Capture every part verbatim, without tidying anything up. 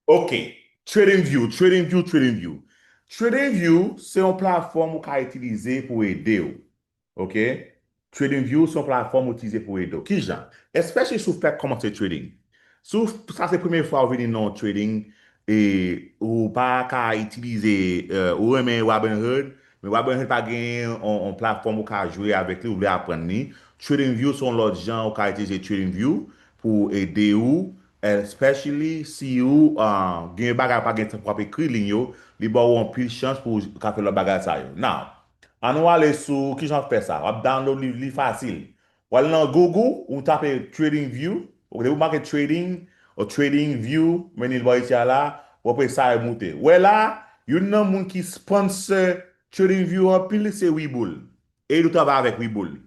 Ok. TradingView, TradingView, TradingView. TradingView se yon platfòm ou ka itilize pou ede w. Ok? TradingView se yon platfòm ou itilize pou ede w. Kijan? Especially si w fèk kòmanse trading. Si w, sa se premye fwa ou vini nan trading, e ou pa ka itilize, eh, ou renmen Robinhood, men Robinhood pa gen yon, yon platfòm ou ka jwe avèk li, ou vle aprann li. TradingView se yon lòt jan ou ka itilize TradingView pou ede ou, especially si ou, ah, gen bagay ou pa gen tan pou w ap ekri liy yo, li ba w anpil chans pou w ka fè lòt bagay sa yo. Now, ann nou ale sou kijan w fè sa. W ap download li, li fasil. W al nan Google, ou tape TradingView, ou depi w make trading, ou TradingView, men li bò isi a la, w ap wè sa yo moute. Wè la, youn nan moun ki sponsor TradingView anpil, se Webull. E nou travay avèk Webull.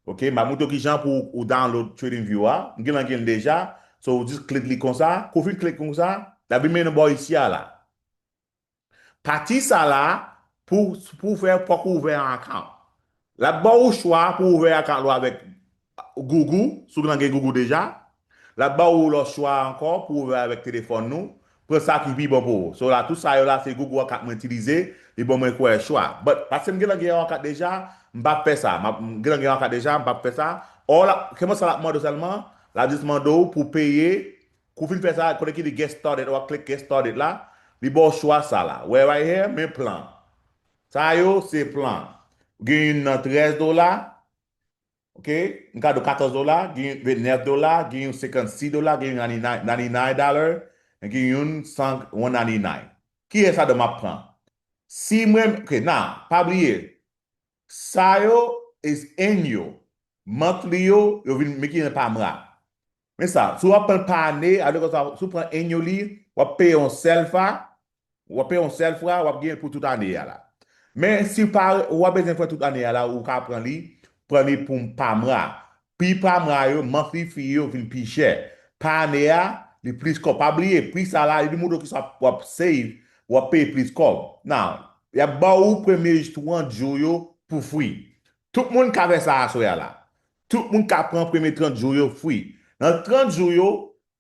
Ok, m ap montre w kijan pou ou download TradingView a. M gen lan gen l deja. So, ou jis klik li konsa. Kou fin klik konsa, l ap vin mennen w bò isi a la. Pati sa la, pou, pou fè, fòk ou ouvè yon account. L ap ba ou chwa pou ouvè account ou avèk Google, si w gen Google deja. L ap ba ou lòt chwa ankò pou ouvè avèk telefòn nou. Pran sa ki pi bon pou ou. So la, tout sa yo la, se Google account mwen itilize, li ban mwen kwè chwa. But, paske m gen gen yon account deja, m p ap fè sa. M ap, m gen gen yon account deja, m p ap fè sa. Or, la, kèman sa l ap mande w sèlman? L ap jis mande w pou peye. Kou fin fè sa, kote ki di get started, w ap klik get started la, li ba w chwa sa la. Wè right here, men plan. Sa yo, se plan. Gen youn nan trèz dola, ok? M ka di w katòz dola, gen youn vennèf dola, gen youn senkannsis dola, gen youn ninety-nine, ninety-nine dollar, gen youn san, one ninety-nine. Kiyès ladan m ap pran? Si mwen, ok, now, pa bliye, sa yo is annual. Monthly yo, yo vin meke nan pa mwa. Men sa, si w ap pran pa ane, a vle di konsa, si w pran annually, w ap peye yon sèl fwa, w ap peye yon sèl fwa, w ap genyen l pou tout ane a la. Men si pa, ou pa bezwen pran tout ane a la, ou ka pran li, pran li pou pa mwa. Pri pa mwa yo, monthly fee yo vin pi chè. Pa ane a, li plis kòb. Pa bliye, pri sa la, li montre w kisa w ap save, w ap peye plis kòb. Now, y ap ba ou premye trant jou yo pou free. Tout moun ka fè sa aswè a la. Tout moun ka pran premye trant jou yo free. Nan trant jou yo,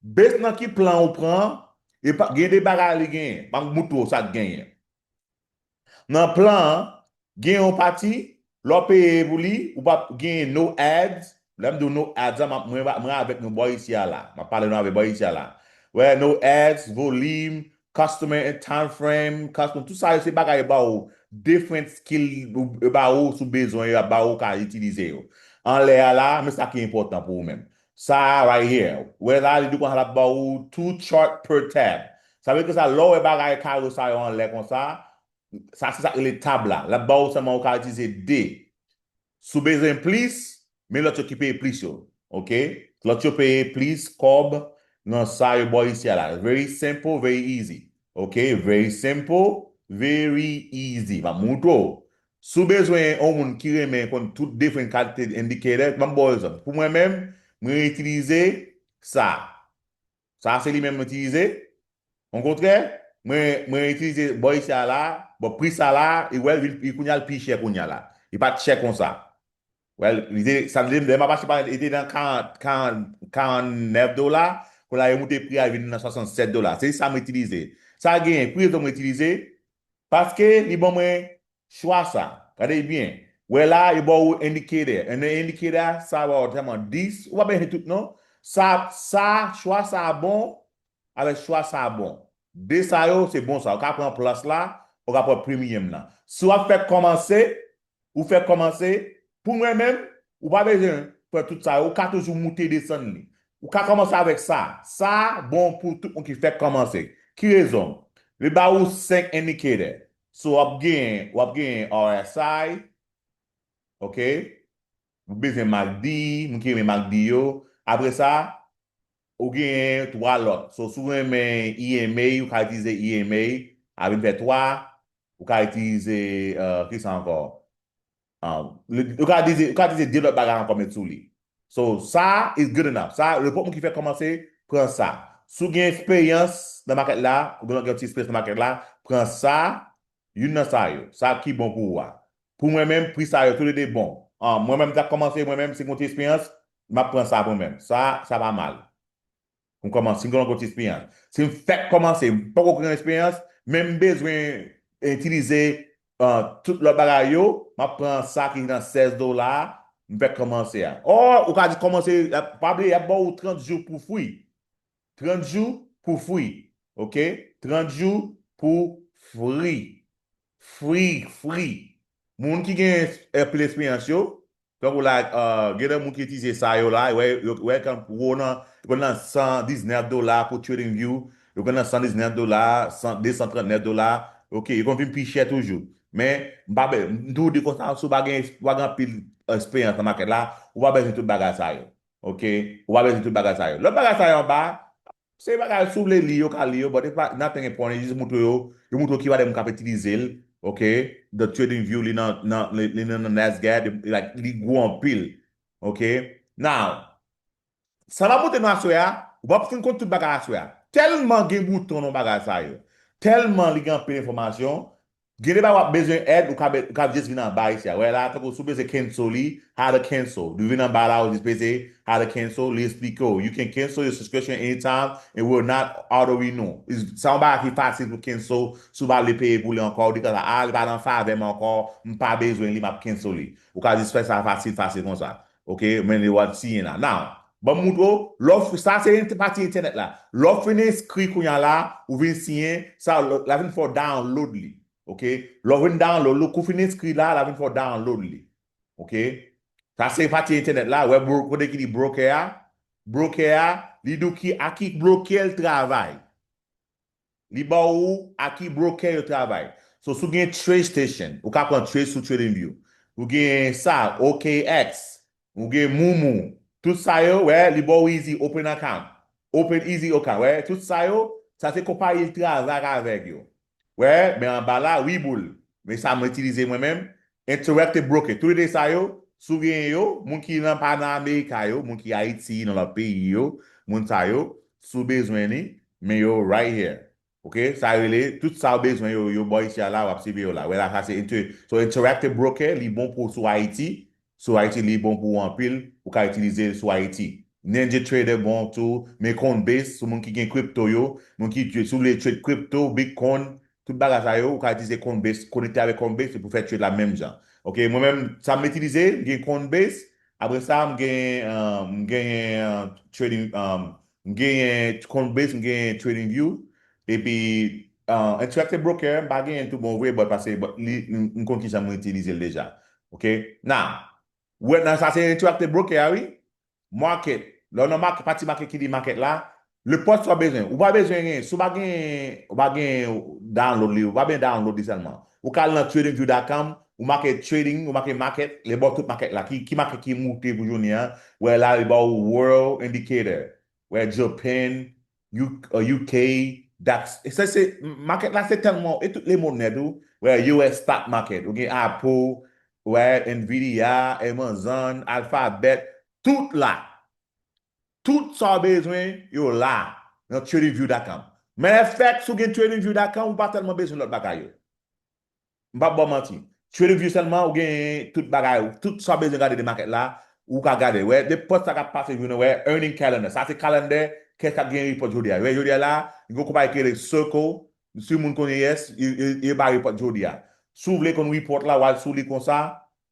based nan ki plan ou pran, e pa, gen de bagay li genyen. M ap montre w sa k genyen. Nan plan an, gen yon pati, lè w peye pou li, ou p ap gen no ads. Lè m di w no ads la, m ap, mwen, mwen avèk nou bò isi a la. M ap pale nou avèk bò isi a la. Wè, no ads, volume, customer and time frame, customer, tout sa yo se bagay yo ba ou, different skill yo ba ou sou bezwen yo, ba ou ka itilize yo. Anlè a la, men sa ki enpòtan pou ou menm. Sa a right here. Wè la, li di konsa l ap ba ou two chart per tab. Sa vle di konsa, lè w wè bagay kare sa yo anlè konsa, sa se sa k rele tab la. L ap ba ou sèlman ou ka itilize de. Si w bezwen plis, men lòt yo ki peye plis yo. Ok? Lòt yo peye plis kòb nan sa yo bò isi a la. Very simple, very easy. Ok? Very simple, very easy. M ap montre w. Si w bezwen yon moun ki renmen konn tout different kalite indicator, m ap ba w egzanp. Pou mwen menm, mwen itilize sa. Sa se li menm mwen itilize. Okontrè, mwen, mwen itilize bò isi a la, bon, pri sa la, e wè, li, li kounye a l pi chè kounye a la. Li pa t chè konsa. Wè, li te, sa vle di, lè m ap achte pa, li te nan karant, karant, karannèf dola, kounye a yo moute pri a vin nan swasannsèt dola. Se sa mwen itilize. Sa genyen, ki rezon mwen itilize? Paske li ban mwen chwa sa. Gade byen. Wè la, yo ba ou indicator. And the indicator, sa ba ou sèlman dis. Ou pa bezwen tout, non. Sa, sa, chwa sa bon, avèk chwa sa bon. De sa yo, se bon sa. Ou ka pran plus la, ou ka pran premium la. Si w ap fè kòmanse, ou fè kòmanse, pou mwen menm, ou pa bezwen pran tout sa yo, ou ka toujou moute desann li. Ou ka kòmanse avèk sa. Sa bon pou tout moun ki fèk kòmanse. Ki rezon? Li ba ou senk indicator. So, w ap gen, w ap gen R S I, ok? Ou bezwen MACD, moun ki renmen MACD yo. Apre sa, ou gen twa lòt. So, si w renmen E M A, ou ka itilize E M A, a vin fè twa, ou ka itilize, euh, ki sa ankò? Ah, li, ou ka itilize, ou ka itilize de lòt bagay ankò met sou li. So, sa is good enough. Sa, nenpòt moun ki fèk kòmanse, pran sa. Si w gen eksperyans nan makèt la, ou gen, gen ti eksperyans nan makèt la, pran sa, youn nan sa yo. Sa ki bon pou ou a. Pou mwen menm, pri sa yo, toulede bon. Ah, mwen menm, m t ap kòmanse, mwen menm, si m gen ti eksperyans, m ap pran sa pou mwen menm. Sa, sa pa mal. Pou m kòmanse, si m gen yon ti eksperyans. Si m fèk kòmanse, m poko gen eksperyans, men m bezwen itilize uh, tout lòt bagay yo, m ap pran sa ki nan sèz dola, m fèk kòmanse a. Ò, ou ka di kòmanse, pa bliye, y ap ba w trant jou pou free. Trant jou pou free. Ok? Trant jou pou free. Free, free. Moun ki gen anpil eksperyans yo, tankou la, uh, gen de moun ki itilize sa yo la, wè, yo, wè kan wo nan, yo nan san diznèf dola pou TradingView, yo nan san diznèf dola, san, de san trannèf dola, ok, yo konn vin pi chè toujou. Men, m pa, m toujou di konsa, si w pa gen, w pa gen anpil eksperyans nan makèt la, ou pa bezwen tout bagay sa yo. Ok? Ou pa bezwen tout bagay sa yo. Lòt bagay sa yo anba, se bagay, si w vle li yo, ka li yo, but it's not, nothing important. Yo jis montre yo, yo montre yo ki bagay moun k ap itilize l, ok? The TradingView, li nan, nan, li, li nan, nan Nasdaq, like, li gwo anpil, ok? Now, sa m ap montre nou aswè a, ou p ap fin konn tout bagay aswè a. Tèlman gen bouton nan bagay sa yo, tèlman li gen anpil enfòmasyon, gen de bagay w ap bezwen èd, ou ka, ou ka jis vin anba isi a. Wè la, tankou si w bezwen cancel li, how to cancel. Ou vin anba la, ou jis peze how to cancel, li eksplike w. You can cancel your subscription anytime and will not auto renew. Sa yon bagay ki fasil pou cancel, si w pa vle peye pou li ankò, ou di konsa, ah, li pa nan favè m ankò, m pa bezwen li, m ap cancel li. Ou ka jis fè sa fasil, fasil konsa. Ok, men li w ap siyen la. Now, ban m montre w, lè w, sa se pati entènèt la. Lè w fin enskri kounye a la, ou vin siyen, sa, l ap vin fè w download li. Ok? Lè w vin download, lè w fin enskri la, l ap vin fè w download li. Ok? Sa se pati entènèt la, wè bro-, kote ki di broker a? Broker a, li di w ki, a ki broker l travay. Li ba w a ki broker yo travay. So, si w gen TradeStation, ou ka pran trade sou TradingView. Ou gen sa, O K X, ou gen Moomoo. Tout sa yo, wè, li ba w easy open account. Open easy account, wè, tout sa yo, sa se konpayi l travay avèk yo. Wè, men anba la, Webull. Men sa mwen itilize mwen menm. Interactive Broker. Tou de sa yo, si w gen yo, moun ki nan, pa nan Amerika yo, moun ki Ayiti, nan lòt peyi yo, moun sa yo, si w bezwen li, men yo right here. Ok? Sa rele, tout sa w bezwen yo, yo ba w isi a la, w ap sèvi yo la. Wè la, sa se inter-, so Interactive Broker, li bon pou sou Ayiti. Sou Ayiti, li bon pou ou anpil, ou ka itilize l sou Ayiti. NinjaTrader bon tou, men Coinbase, sou moun ki gen crypto yo, moun ki, si w vle trade crypto, Bitcoin, tout bagay sa yo, ou ka itilize Coinbase, konekte avèk Coinbase, se pou fè trade la menm jan. Ok, mwen menm, sa m itilize, m gen Coinbase, apre sa, m gen, uh, m gen, uh, trading, um, m gen Coinbase, m gen TradingView, epi, uh, Interactive Broker, m pa gen tout bon vre, but paske, but li, m, m konn kijan m itilize l deja. Ok? Now, wè, nan sa se Interactive Broker a, wi. Market. Lè w nan market, pati market ki di market la, le post sa w bezwen. Ou pa bezwen gen, si w pa gen, ou pa gen download li, ou pa bezwen download li sèlman. Ou ka al nan trading view dot com, ou make trading, ou make market, li ba w tout market la. Ki, ki market ki moute pou jounen an? Wè la, li ba w world indicator. Wè Japan, U-, uh, U K, DAX. E sa se, market la se tèlman, e tout le monde tou. Wè U S stock market. Ou gen Apple, wè Nvidia, Amazon, Alphabet, tout la. Tout sa w bezwen, yo la, nan trading view dot com. Matter of fact, si w gen trading view dot com, ou pa tèlman bezwen lòt bagay yo. M p ap ba w manti. TradingView sèlman, ou gen tout bagay, tout sa w bezwen gade de market la, ou ka gade. Wè, de post sa k ap pase jounen, wè, earning calendar. Sa se calendar, kès k ap gen report jodi a. Wè, jodi a la, gen yon konpayi ki rele Circle, si moun konnen, yes, yo, yo, yo bay report jodi a. Si w vle konn report la, w al sou li konsa,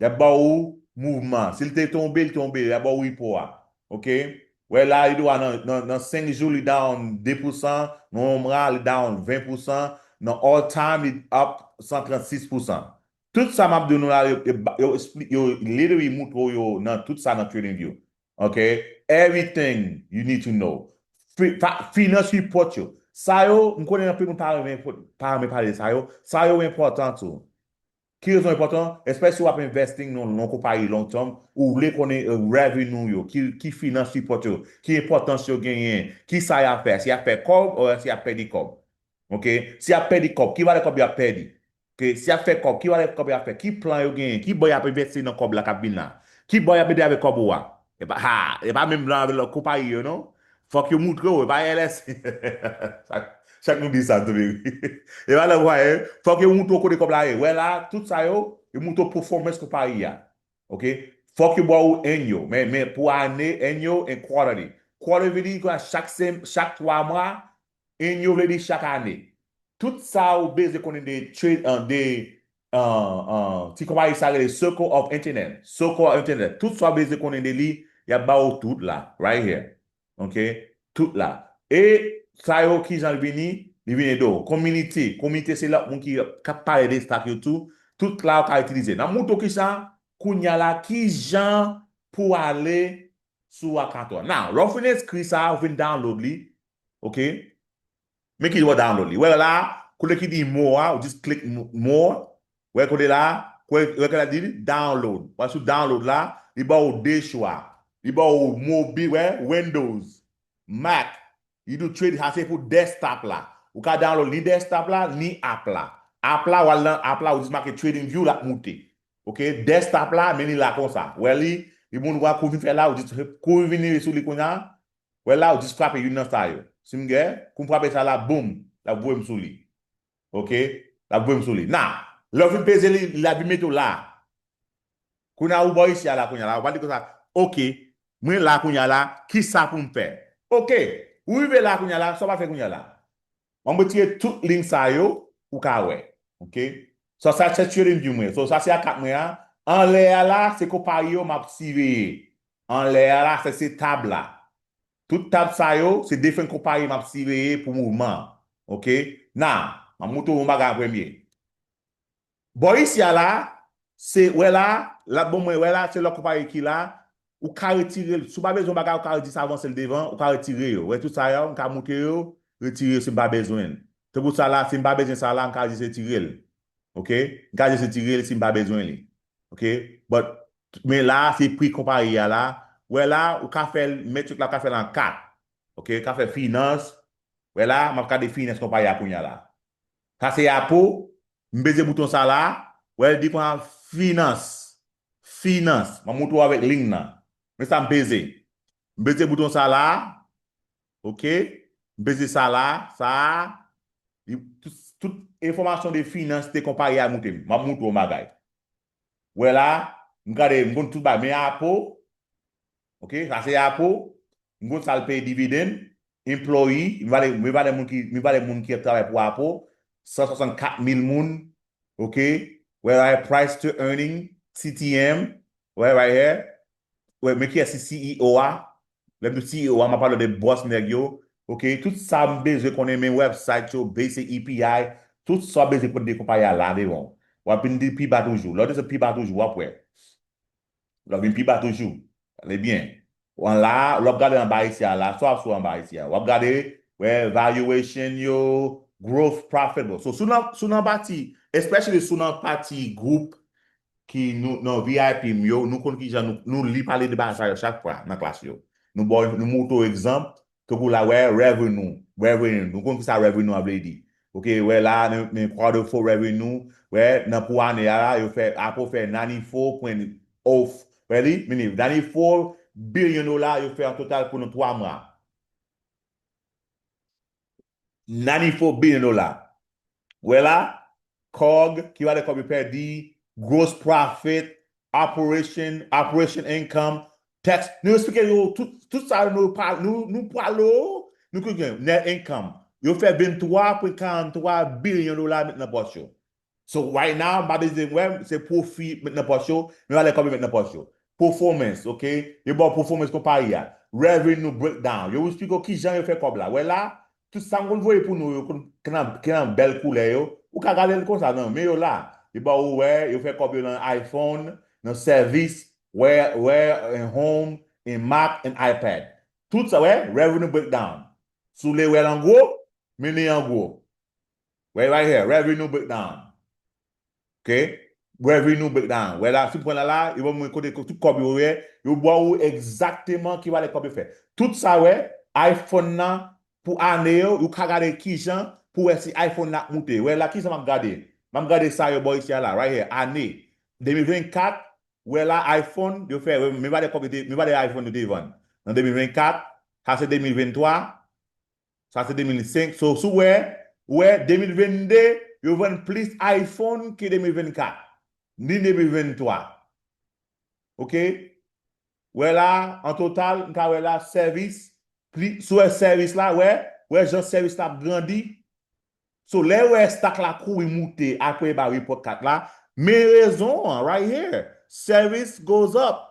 y ap ba w mouvman. Si l te tonbe, l tonbe, y ap ba w report a. Ok? Wè la, li dwa nan, nan, nan senk jou, li down de pousan, nan yon mwa, li down ven pousan, nan all time, li up san trannsis pousan. Tout sa m ap di nou la, yo, yo, yo, ekspli-, yo literally montre w yo nan tout sa nan TradingView. Ok? Everything you need to know. Fi-, fa-, finance report yo. Sa yo, m konnen anpil moun pa renmen, pa renmen pale de sa yo. Sa yo enpòtan tou. Ki rezon enpòtan? Especially si w ap investing nan yon konpayi long term, ou vle konnen, eh, revenue yo, ki, ki finance report yo, ki enpòtans yo genyen, ki sa y ap fè, si y ap fè kòb, ou si y ap pèdi kòb. Ok? Si y ap pèdi kòb, ki valè kòb y ap pèdi? Ok? Si y ap fè kòb, ki valè kòb y ap fè? Ki plan yo genyen? Ki bò y ap envesti nan kòb la k ap vin la? Ki bò y ap mete avèk kòb ou a? E pa, ha, e pa menm jan avèk lòt konpayi yo, non? Fòk yo moutre w, e pa L S. Chak, chak nou di sa tou, wi. E pa lè w wè, fòk yo moutre w kote kòb la ye. Wè la, tout sa yo, yo moutre w performance konpayi a. Ok? Fòk yo ba w annual, men, men pou ane, annual and quarterly. Quarterly, chak sem, chak twa mwa, annual vle di chak ane. Tout sa ou bezwen konnen de trade, an, de, an, an, ti konpayi sa rele Circle of Internet. Circle of Internet. Tout sa ou bezwen konnen de li, y ap ba ou tout la, right here. Ok? Tout la. E sa yo kijan l vini? Li vini do. Community. Community se lòt moun ki, k ap pale de stock yo tou. Tout la ou ka itilize. N ap montre w kijan, kounya la, kijan pou ale sou account ou. Now, lè w fin enskri sa, ou fin download li. Ok? Men ki w download li. Wè la, kote ki di more a, ou just click mo- more. Wè kote la, wè, wè kote la di download. Wè sou download la, li ba ou de chwa. Li ba ou mobi, wè, Windows, Mac. Li di w trade, sa se pou desktop la. Ou ka download ni desktop la, ni app la. App la, w al nan app la, ou just make TradingView, l ap moute. Ok, desktop la, men li la konsa. Wè li, li moun wè kou vin fè la, ou just kou vin rive sou li kounya, wè la, ou just frape youn nan sa yo. Si m gen, kou m frape sa la, boum, l ap voye m sou li. Ok? L ap voye m sou li. Now, lè w fin peze li, l ap vin mete w la. Kounya ou bò isi a la kounya la, ou pral di konsa, ok, mwen la kounya la, kisa pou m fè? Ok, ou rive la kounya la, sa w pral fè kounya la? M ap retire tout link sa yo, ou ka wè. Ok? So, sa se trading view mwen. So, sa se account mwen an. Anlè a la, se konpayi yo m ap siveye. Anlè a la, se, se tab la. Tout tab sa yo, se different konpayi m ap siveye pou mouvman. Ok? Now, m ap montre w yon bagay an premye. Bò isi a la, se, wè la, l ap ban mwen, wè la, se lòt konpayi ki la, ou ka retire l. Si w pa bezwen yon bagay, ou ka jis avanse l devan, ou ka retire yo. Wè tout sa yo, m ka montre yo, retire yo si m pa bezwen l. Tankou sa la, si m pa bezwen sa la, m ka jis retire l. Ok? M ka jis retire l si m pa bezwen li. Ok? But, men la, se pri konpayi a la. Wè la, ou ka fè l, metric la, ou ka fè l an kat. Ok? Ou ka fè finance. Wè la, m ap gade finance konpayi a kounya la. Sa se Apple, m peze bouton sa la, wè l di konsa finance. Finance. M ap montre w avèk link nan. Men sa m peze. M peze bouton sa la. Ok? M peze sa la, sa a, li, tout, tout enfòmasyon de finans de konpayi a moute m. M ap montre w yon bagay. Wè la, m gade, m konn tout bagay, men Apple, ok, sa se Apple, m konn sa l peye dividend, employee, m pale, m pale moun ki, m pale moun ki ap travay pou Apple, san swasannkat mil moun, ok, wè la, price to earning, C T M, wè, right here, wè, men kiyès ki C E O a, lè m di C E O a, m ap pale de boss nèg yo, ok, tout sa m bezwen konnen, men website yo, basic A P I, tout sa w bezwen konnen de konpayi a la devan w. W ap vin pi ba toujou. Lè w desann pi ba toujou, w ap wè. Lè w vin pi ba toujou. Gade byen. An la, lè w ap gade anba isi a la, sa w ap sou anba isi a. W ap gade, wè, valuation yo, growth profitable. So, sou nan, sou nan pati, especially sou nan pati gwoup ki nou, nan V I P m yo, nou konn kijan nou, nou li pale de bagay sa yo chak fwa nan klas yo. Nou ba w, nou montre w egzanp, tankou la, wè, revenue, revenue. Nou konn kisa revenue a vle di. Ok, wè la, nan, nan quarter four revenue, wè, nan pou ane a la, yo fè, Apple fè ninety-four point oh, wè li, mini, ninety-four billion dola yo fè an total pou nan twa mwa. Ninety-four billion dola. Wè la, cog, ki valè kòb yo pèdi, gross profit, operation, operation income, tax. Nou eksplike yo tout, tout sa nou pa, nou, nou pale yo, nou ki gen net income. Yo fè vennntwa pwen karanntwa bilyon dola met nan pòch yo. So right now, m pa bezwen wè, se pwofi met nan pòch yo, men valè kòb yo met nan pòch yo. Performance, ok? Yo ba w performance konpayi a. Revenue breakdown. Yo eksplike w kijan yo fè kòb la. Wè la, tout sa m konn voye pou nou yo, konn, ki nan, ki nan bèl koulè yo, ou ka gade l konsa nan men yo la. Yo ba w wè, yo fè kòb yo nan iPhone, nan sèvis, wè, wè, and home, and Mac, and iPad. Tout sa, wè, revenue breakdown. Si w vle wè l an gwo, men li an gwo. Wè, right here, revenue breakdown. Ok? Revenue breakdown. Wè la, si w pran la la, yo ban mwen kote tout kòb yo ye, yo ba w egzakteman ki valè kòb yo fè. Tout sa, wè, iPhone nan, pou ane yo, ou ka gade kijan pou wè si iPhone nan ap moute. Wè la, kijan m ap gade? M ap gade sa yo bò isi a la, right here, ane de mil vennkat, wè la, iPhone, yo fè, men valè kòb yo te, men valè iPhone yo te vann. Nan de mil vennkat, sa se de mil venntwa, sa se de mil senk. So, si w wè, ou wè, de mil vennde, yo vann plis iPhone ke de mil vennkat, ni de mil venntwa. Ok? Wè la, an total, m ka wè la, sèvis, Pli, si w wè sèvis la, wè, wè jan sèvis la ap grandi. So, lè w wè stock la kouri moute apre ba report card la, men rezon an, right here. Service goes up.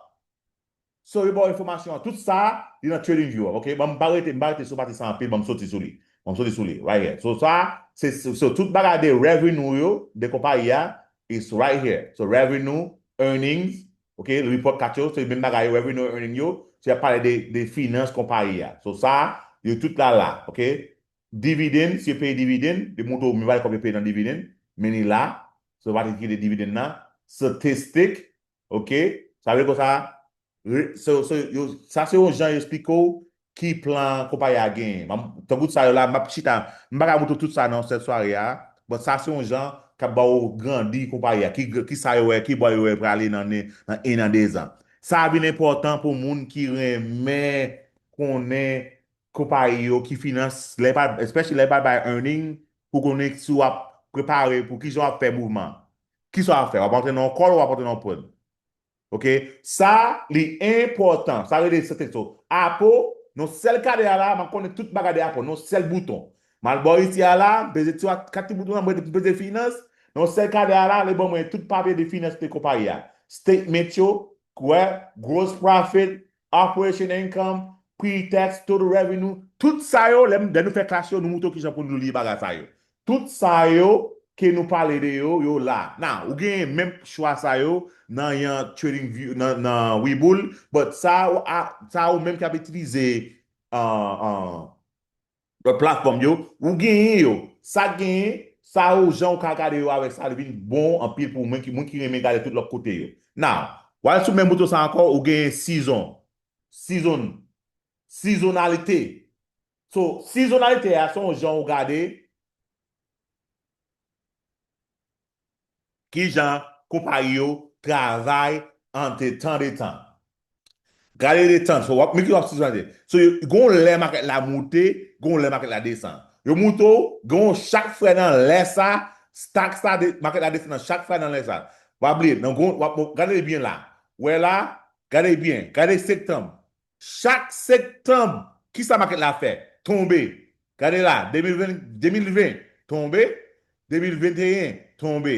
So, yo ba w enfòmasyon an. Tout sa, li nan TradingView an, ok? Ban m pa rete, m pa rete sou pati sa anpil, ban m soti sou li. Ban m soti sou li, right here. So, sa, se, so, so, tout bagay de revenue yo, de konpayi a, is right here. So, revenue, earnings, ok? Report card yo, se menm bagay yo, revenue, earning yo, se y ap pale de, de finans konpayi a. So, sa, yo tout la la, ok? Dividend, si yo peye dividend, yo montre w men valè kòb yo peye nan dividend, men li la. So, pati ki de dividend nan, statistic, ok? Sa vle konsa, re- so, so, yo, sa se yon jan yo esplike w ki plan konpayi a genyen. M- Tankou sa yo la, m ap chita, m pa ka montre w tout sa nan yon sèl sware a, but sa se yon jan k ap ba w grandi konpayi a, ki, ki sa yo wè, ki bò yo wè prale nan, nan en an, de zan. Sa vin enpòtan pou moun ki renmen konnen konpayi yo ki finans, lè pa, especially lè pa bay earning, pou konnen si w ap prepare pou ki jan w ap fè mouvman. Ki sa w ap fè? W ap antre nan yon call ou w ap antre nan yon put? Ok? Sa, li enpòtan. Sa rele statistic. So, Apple, nan sèl kade a la, m ap konnen tout bagay de Apple, nan sèl bouton. M al bò isi a la, m peze ti, kat ti bouton an, m peze finans, nan sèl kade a la, li ban mwen tout papye de finans de konpayi a. Statement yo, wè, gross profit, operation income, pre-tax, total revenue, tout sa yo, lè, lè nou fè klas yo, nou montre w kijan pou nou li bagay sa yo. Tout sa yo ke nou pale de yo, yo la. Now, ou gen menm chwa sa yo nan yon TradingView, nan, nan Webull, but sa, ou, a, sa ou menm k ap itilize uh, uh, platfòm yo, ou genyen yo. Sa genyen, sa ou jan ou ka gade yo avèk sa, li vin bon anpil pou moun ki, moun ki renmen gade tout lòt kote yo. Now, w al sou menm bouton sa ankò, ou genyen season. Season. Sezonalite. So, sezonalite a, se yon jan ou gade ki jan konpayi yo travay ant tan de tan. Gade de tan, so, w ap, men ki w ap sezonalite. So, yo- gon lè makèt la moute, gon lè makèt la desann. Yo montre w, gon chak frè nan lè sa, stock sa, de, makèt la desann nan chak frè nan lè sa. W ap bliye, nan gon, w ap, gade byen la. Wè la, gade byen, gade septanm. Chak septanm, ki sa makèt la fè? Tonbe. Gade la, de mil ven, de mil ven, tonbe. De mil venteyen, tonbe.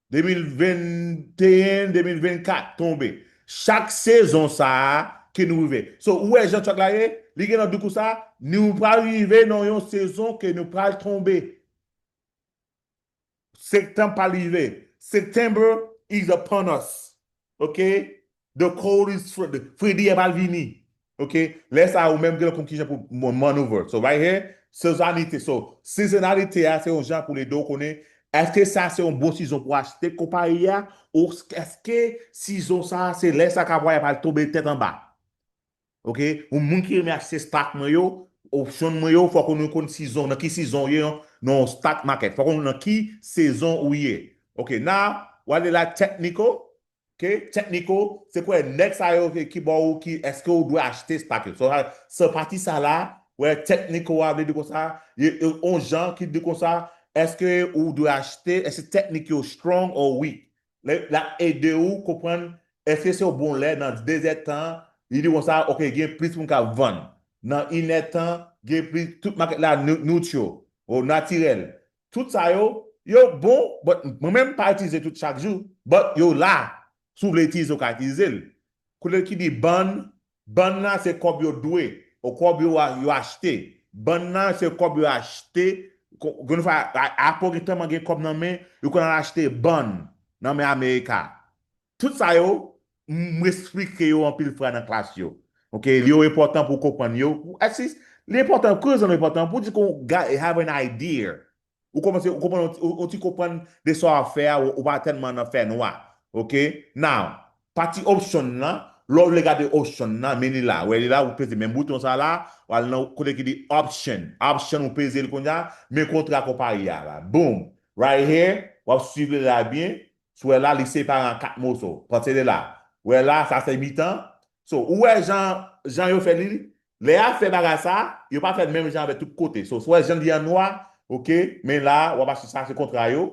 De mil venteyen, de mil vennkat, tonbe. Chak sezon sa a ke nou rive. So, ou wè jan chak la ye, li gen nan douk ou sa, nou pral rive nan yon sezon ke nou pral tonbe. Septanm pral rive. September is upon us. Ok? The cold is fr- the- fredi a pral vini. Ok? Lè sa a, ou menm gen konn kijan pou man- maneuver. So, right here, sezonalite. So, sezonalite a, se yon jan pou l ede w konnen, èske sa se yon bon sezon pou achte konpayi a, ou èske sezon sa a, se lè sa konpayi a pral tonbe tèt anba. Ok? Yon moun ki renmen achte stock mwen yo, option mwen yo, fòk ou nou konn sezon, nan ki sezon ou ye, nan, nan stock market. Fòk ou nan ki sezon ou ye. Ok, now, w ale la technical. Ok, technical, se kwè nèg sa yo ki, ki ba ou ki, èske ou dwe achte stock yo. So, sa, sa pati sa la, wè technical a vle di konsa, y- y- on jan ki di konsa, èske ou dwe achte, èske teknik yo strong or weak? L- L ap ede ou konprann, èske se yon bon lè nan de zè tan, li di konsa, ok, gen plis moun k ap vann. Nan inè tan, gen plis, tout makèt la nou- neutral, ou natirèl. Tout sa yo, yo bon, but mwen menm m pa itilize tout chak jou, but yo la. Si w vle itilize, w ka itilize l. Kote ki di ban, ban nan se kòb yo dwe, ou kòb yo, a- yo achte. Ban nan se kòb yo achte. Ko- Gen fwa, a- Apple gen tèlman gen kòb nan men, yo konn al achte ban nan men Amerika. Tout sa yo, m- m esplike yo anpil fwa nan klas yo. Ok, li yo enpòtan pou w konprann yo. Pou- Èske li enpòtan, ki rezon li enpòtan? Pou di ke w ga- have an idea. Ou kòmanse, ou konprann, ou, ou ti konprann de sa w ap fè a, ou, ou pa tèlman nan fè nwa. Ok? Now, pati option nan, lè w vle gade option nan, men li la. Wè, li la, ou peze menm bouton sa la, w al nan kote ki di option. Option, ou peze l kounye a, men kontra konpayi a la. Boom! Right here, w ap swiv li la byen. Si w wè la, li separe an kat moso. Panse de la. Wè la, sa se mitan. So, ou wè jan, jan yo fè li, lè y ap fè bagay sa, yo pa fè l menm jan avèk tout kote. So, si w wè jan l ye an nwa, ok, men la, w ap achte sa, se kontra yo.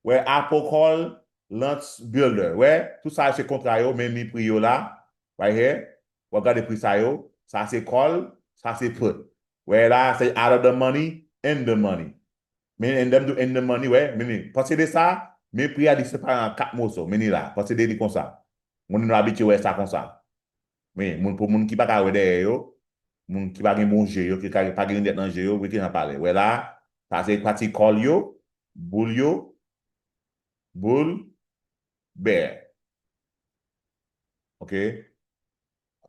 Wè, Apple Call, Launch Builder. Wè, tout sa se kontra yo, men li pri yo la. Right here. W ap gade pri sa yo. Sa se call, Sa se put. Wè la, se out of the money, in the money. Men, and them do in the money, wè, men, men, panse de sa, men pri a li separe an kat moso, men li la, panse de li konsa. Moun nou abitye wè sa konsa. Men, moun, pou moun ki pa ka wè dèyè yo, moun ki pa gen bon je yo, ki ka, pa gen linèt nan je yo, wè ki jan pale. Wè la, sa se pati call yo, bull yo, bull, bear. Ok?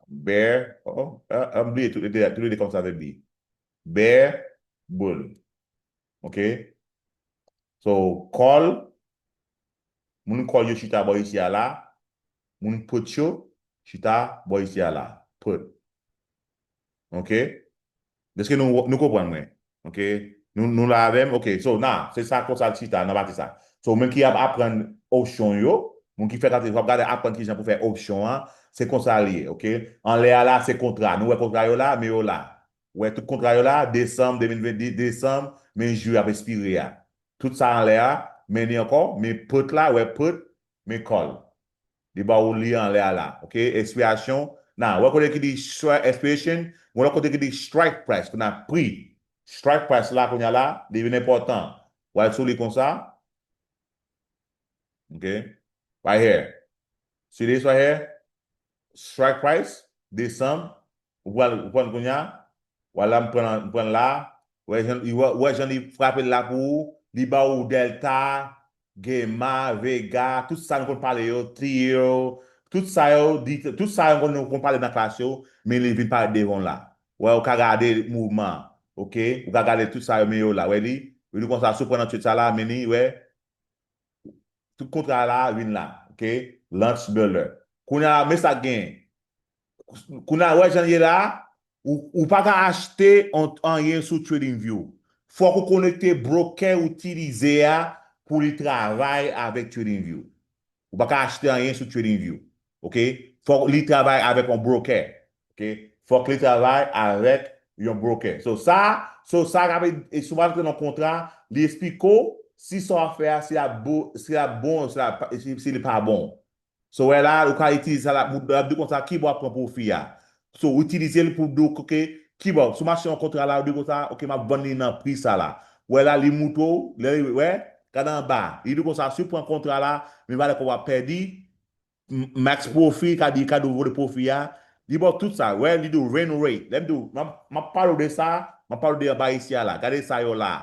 Bear, oh, ah, ah, m bliye tou, tou le de kòm sa vle di. Bear, bull. Ok? So, call, moun call yo chita bò isi a la, moun put yo chita bò isi a la. Put. Ok? Èske nou, nou konprann mwen? Ok? Nou, nou la avè m? Ok, so, na, se sa konsa l chita nan pati sa. So, moun ki ap aprann opsyon yo, moun ki fè kalkil, w ap gade aprann kijan pou fè opsyon an, se konsa li ye, ok? Anlè a la, se kontra. Nou wè kontra yo la, men yo la. Wè tout kontra yo la, desanm de mil ven, de-, desanm, men jou ap espire a. Tout sa anlè a, men ni ankò, men put la, wè put, men call. Li ba ou li anlè a la, ok? Ekspirasyon, na, wè kote ki di stri-, expiration, wè lòt kote ki di strike price, kounye a pri. Strike price la, kounye a la, li vin enpòtan. W al sou li konsa. Ok? Right here. See this right here? Strike price, desanm. Ou pral, ou pran kounye a. Wala, m pran, m pran la. Wè jan, wè, wè jan li frape la pou ou. Li ba ou Delta, Gamma, Vega, tout sa nou konn pale yo, Theo, tout sa yo, di, tout sa yo konn, nou konn pale nan klas yo, men li vin parèt devan w la. Wè, ou ka gade mouvman, ok? Ou ka gade tout sa yo, men yo la. Wè li? Ou di konsa, si w pran nan tchit sa la, men li, wè, tout kontra la vin la, ok? Launch builder. Kounye a, men sa k genyen. Kounye a, wè jan l ye la, ou, ou pa ka achte on, anyen sou TradingView. Fòk ou konekte broker ou itilize a pou li travay avèk TradingView. Ou pa ka achte anyen sou TradingView. Ok? Fòk li travay avèk yon broker. Ok? Fòk li travay avèk yon broker. So sa, so sa, e si w antre nan kontra, li eksplike w si sa w ap fè a, si l ap bo-, si l ap bon, si l ap pa, si, si li pa bon. So, wè la, ou ka itilize sa la, pou, l ap di konsa, kibò w ap pran pwofi a. So, ou itilize l pou di w, ok, kibò, si w mache yon kontra la, ou di konsa, ok, m ap vann li nan pri sa la. Wè la, li moutre w, lè, wè, gade anba. Li di konsa, si w pran kontra la, men valè kòb w ap pèdi, m-, max profit, ka di, ka di w vole pwofi a. Li ba w tout sa, wè, li di w win rate. Lè m di w, m ap, m ap pale w de sa, m ap pale w de anba isi a la. Gade sa yo la.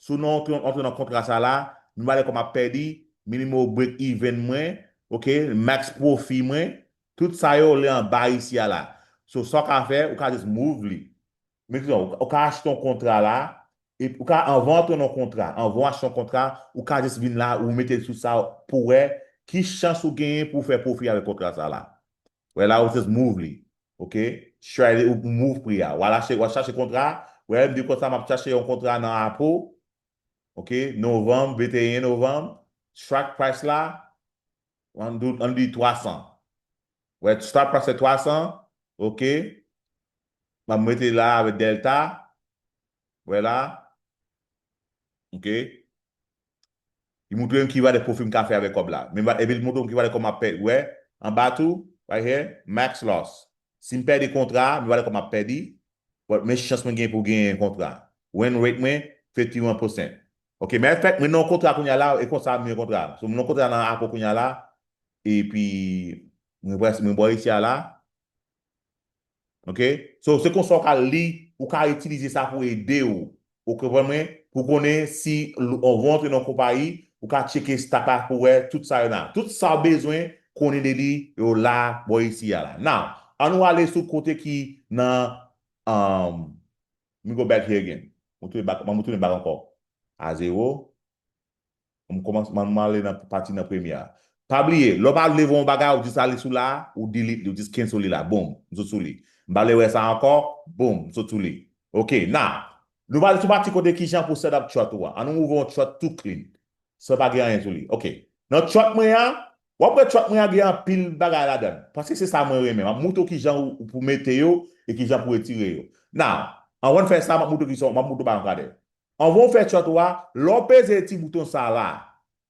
Si w nan, antre, antre nan kontra sa la, men valè kòb m ap pèdi, minimum break even mwen, ok, max profit mwen, tout sa yo li anba isi a la. So, sa w ka fè, ou ka just move li. Men kisa, ou, ou ka achte yon kontra la, e ou ka, anvan w antre nan kontra, anvan w achte yon kontra, ou ka just vin la, ou mete l sou sa pou wè ki chans ou genyen pou w fè pwofi avèk kontra sa la. Wè la, ou just move li. Ok? Try li, ou move pri a. W al achte, w al chache kontra. Wè, m di konsa, m ap chache yon kontra nan Apple. Ok? Novanm, venteyen novanm. Strike price la, ann di, ann di twa san. Wè, strike price se twa san. Ok? M ap mete la avèk Delta. Wè la. Ok? Li moutre m ki valè pwofi m ka fè avèk kòb la. Men, epi li moutre m ki valè kòb m ap pèdi. Wè, anba tou, right here, max loss. Si m pèdi kontra a, men valè kòb m ap pèdi. But men chans mwen gen pou genyen kontra. Win rate mwen, fifty one percent. Ok, men fèt, mwen nan kontra kounye a la, e konsa m gen kontra. So, mwen nan kontra nan Apple kounye a la, epi mwen prèske, mwen bò isi a la, Ok? So, se konsa w ka li, ou ka itilize sa pou ede w. Ou konprann mwen? Pou konnen si l-, w antre nan konpayi, ou ka tcheke stat la pou wè tout sa yo la. Tout sa w bezwen konnen de li, yo la, bò isi a la. Now, ann nou ale sou kote ki nan, um, let me go back here again. Mwen tounen bak, mwen tounen bak ankò. A zewo. M kòmanse, m, m ale nan pati nan premye a. Pa bliye, lè w pa vle wè yon bagay, ou jis ale sou la, ou delete li, ou jis cancel li la. Boom, m sot sou li. M pa vle wè sa ankò, boom, m sot sou li. Ok, now, nou pale sou pati kote kijan pou set up chart ou a. Ann nou ouvri yon chart tou clean. San pa gen anyen sou li. Ok. Nan chart mwen an, w ap wè chart mwen an gen anpil bagay ladan l. Paske se sa mwen renmen. M ap moutre w kijan ou, ou pou mete yo e kijan pou retire yo. Now, anvan n fè sa, m ap moutre w kijan, m ap moutre w bagay ankadè. Anvan w fè chart ou a, lè w peze ti bouton sa la,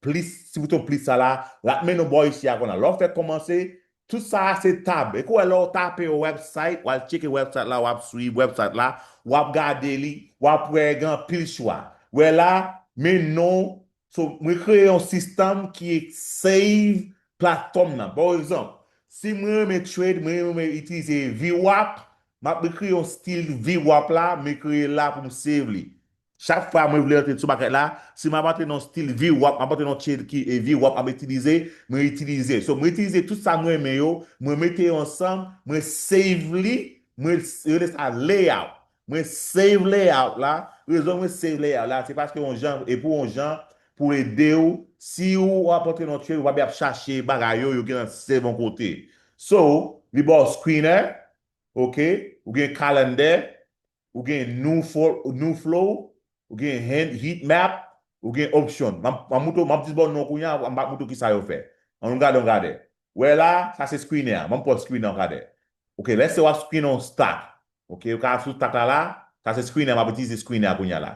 plis, ti bouton plis sa la, l ap mennen w bò isi a konsa. Lè w fè kòmanse, Tout sa a se tab. E kou wè lè w tape yon website, w al tcheke website la, w ap swiv website la, w ap gade li, w ap wè gen anpil chwa. Wè la, men non, so, mwen kreye yon sistèm ki save platfòm nan. Pa egzanp, si mwen renmen trade, mwen renmen itilize V wap, m ap kreye yon stil V wap la, mwen kreye la pou m save li. Chak fwa mwen vle antre sou market la, si m ap antre nan stil V wap, m ap antre nan chain ki e V wap m ap itilize, mwen itilize. So, mwen itilize tout sa mwen renmen yo, mwen mete yo ansanm, mwen save li, mwen s- rele sa layout. Mwen save layout la. Rezon mwen save layout la, se paske yon jan, e pou yon jan, pou ede w, si w ap antre nan trade, ou pa byen ap chache bagay yo, yo gen nan save yon kote. So, li ba w screener, ok, ou gen calendar, ou gen new, fo- new flow, ou gen hand, heat map, ou gen option. M ap m ap montre w, m ap di ba w non kounye a, m ap montre w ki sa yo fè. Ann nou gade, ann gade. Wè la, sa se screener a. Ban m pran screener an gade. Ok, let's say w ap screen on stock. Ok, ou ka sou stock la la, sa se screener, m ap itilize screener a kounye a la.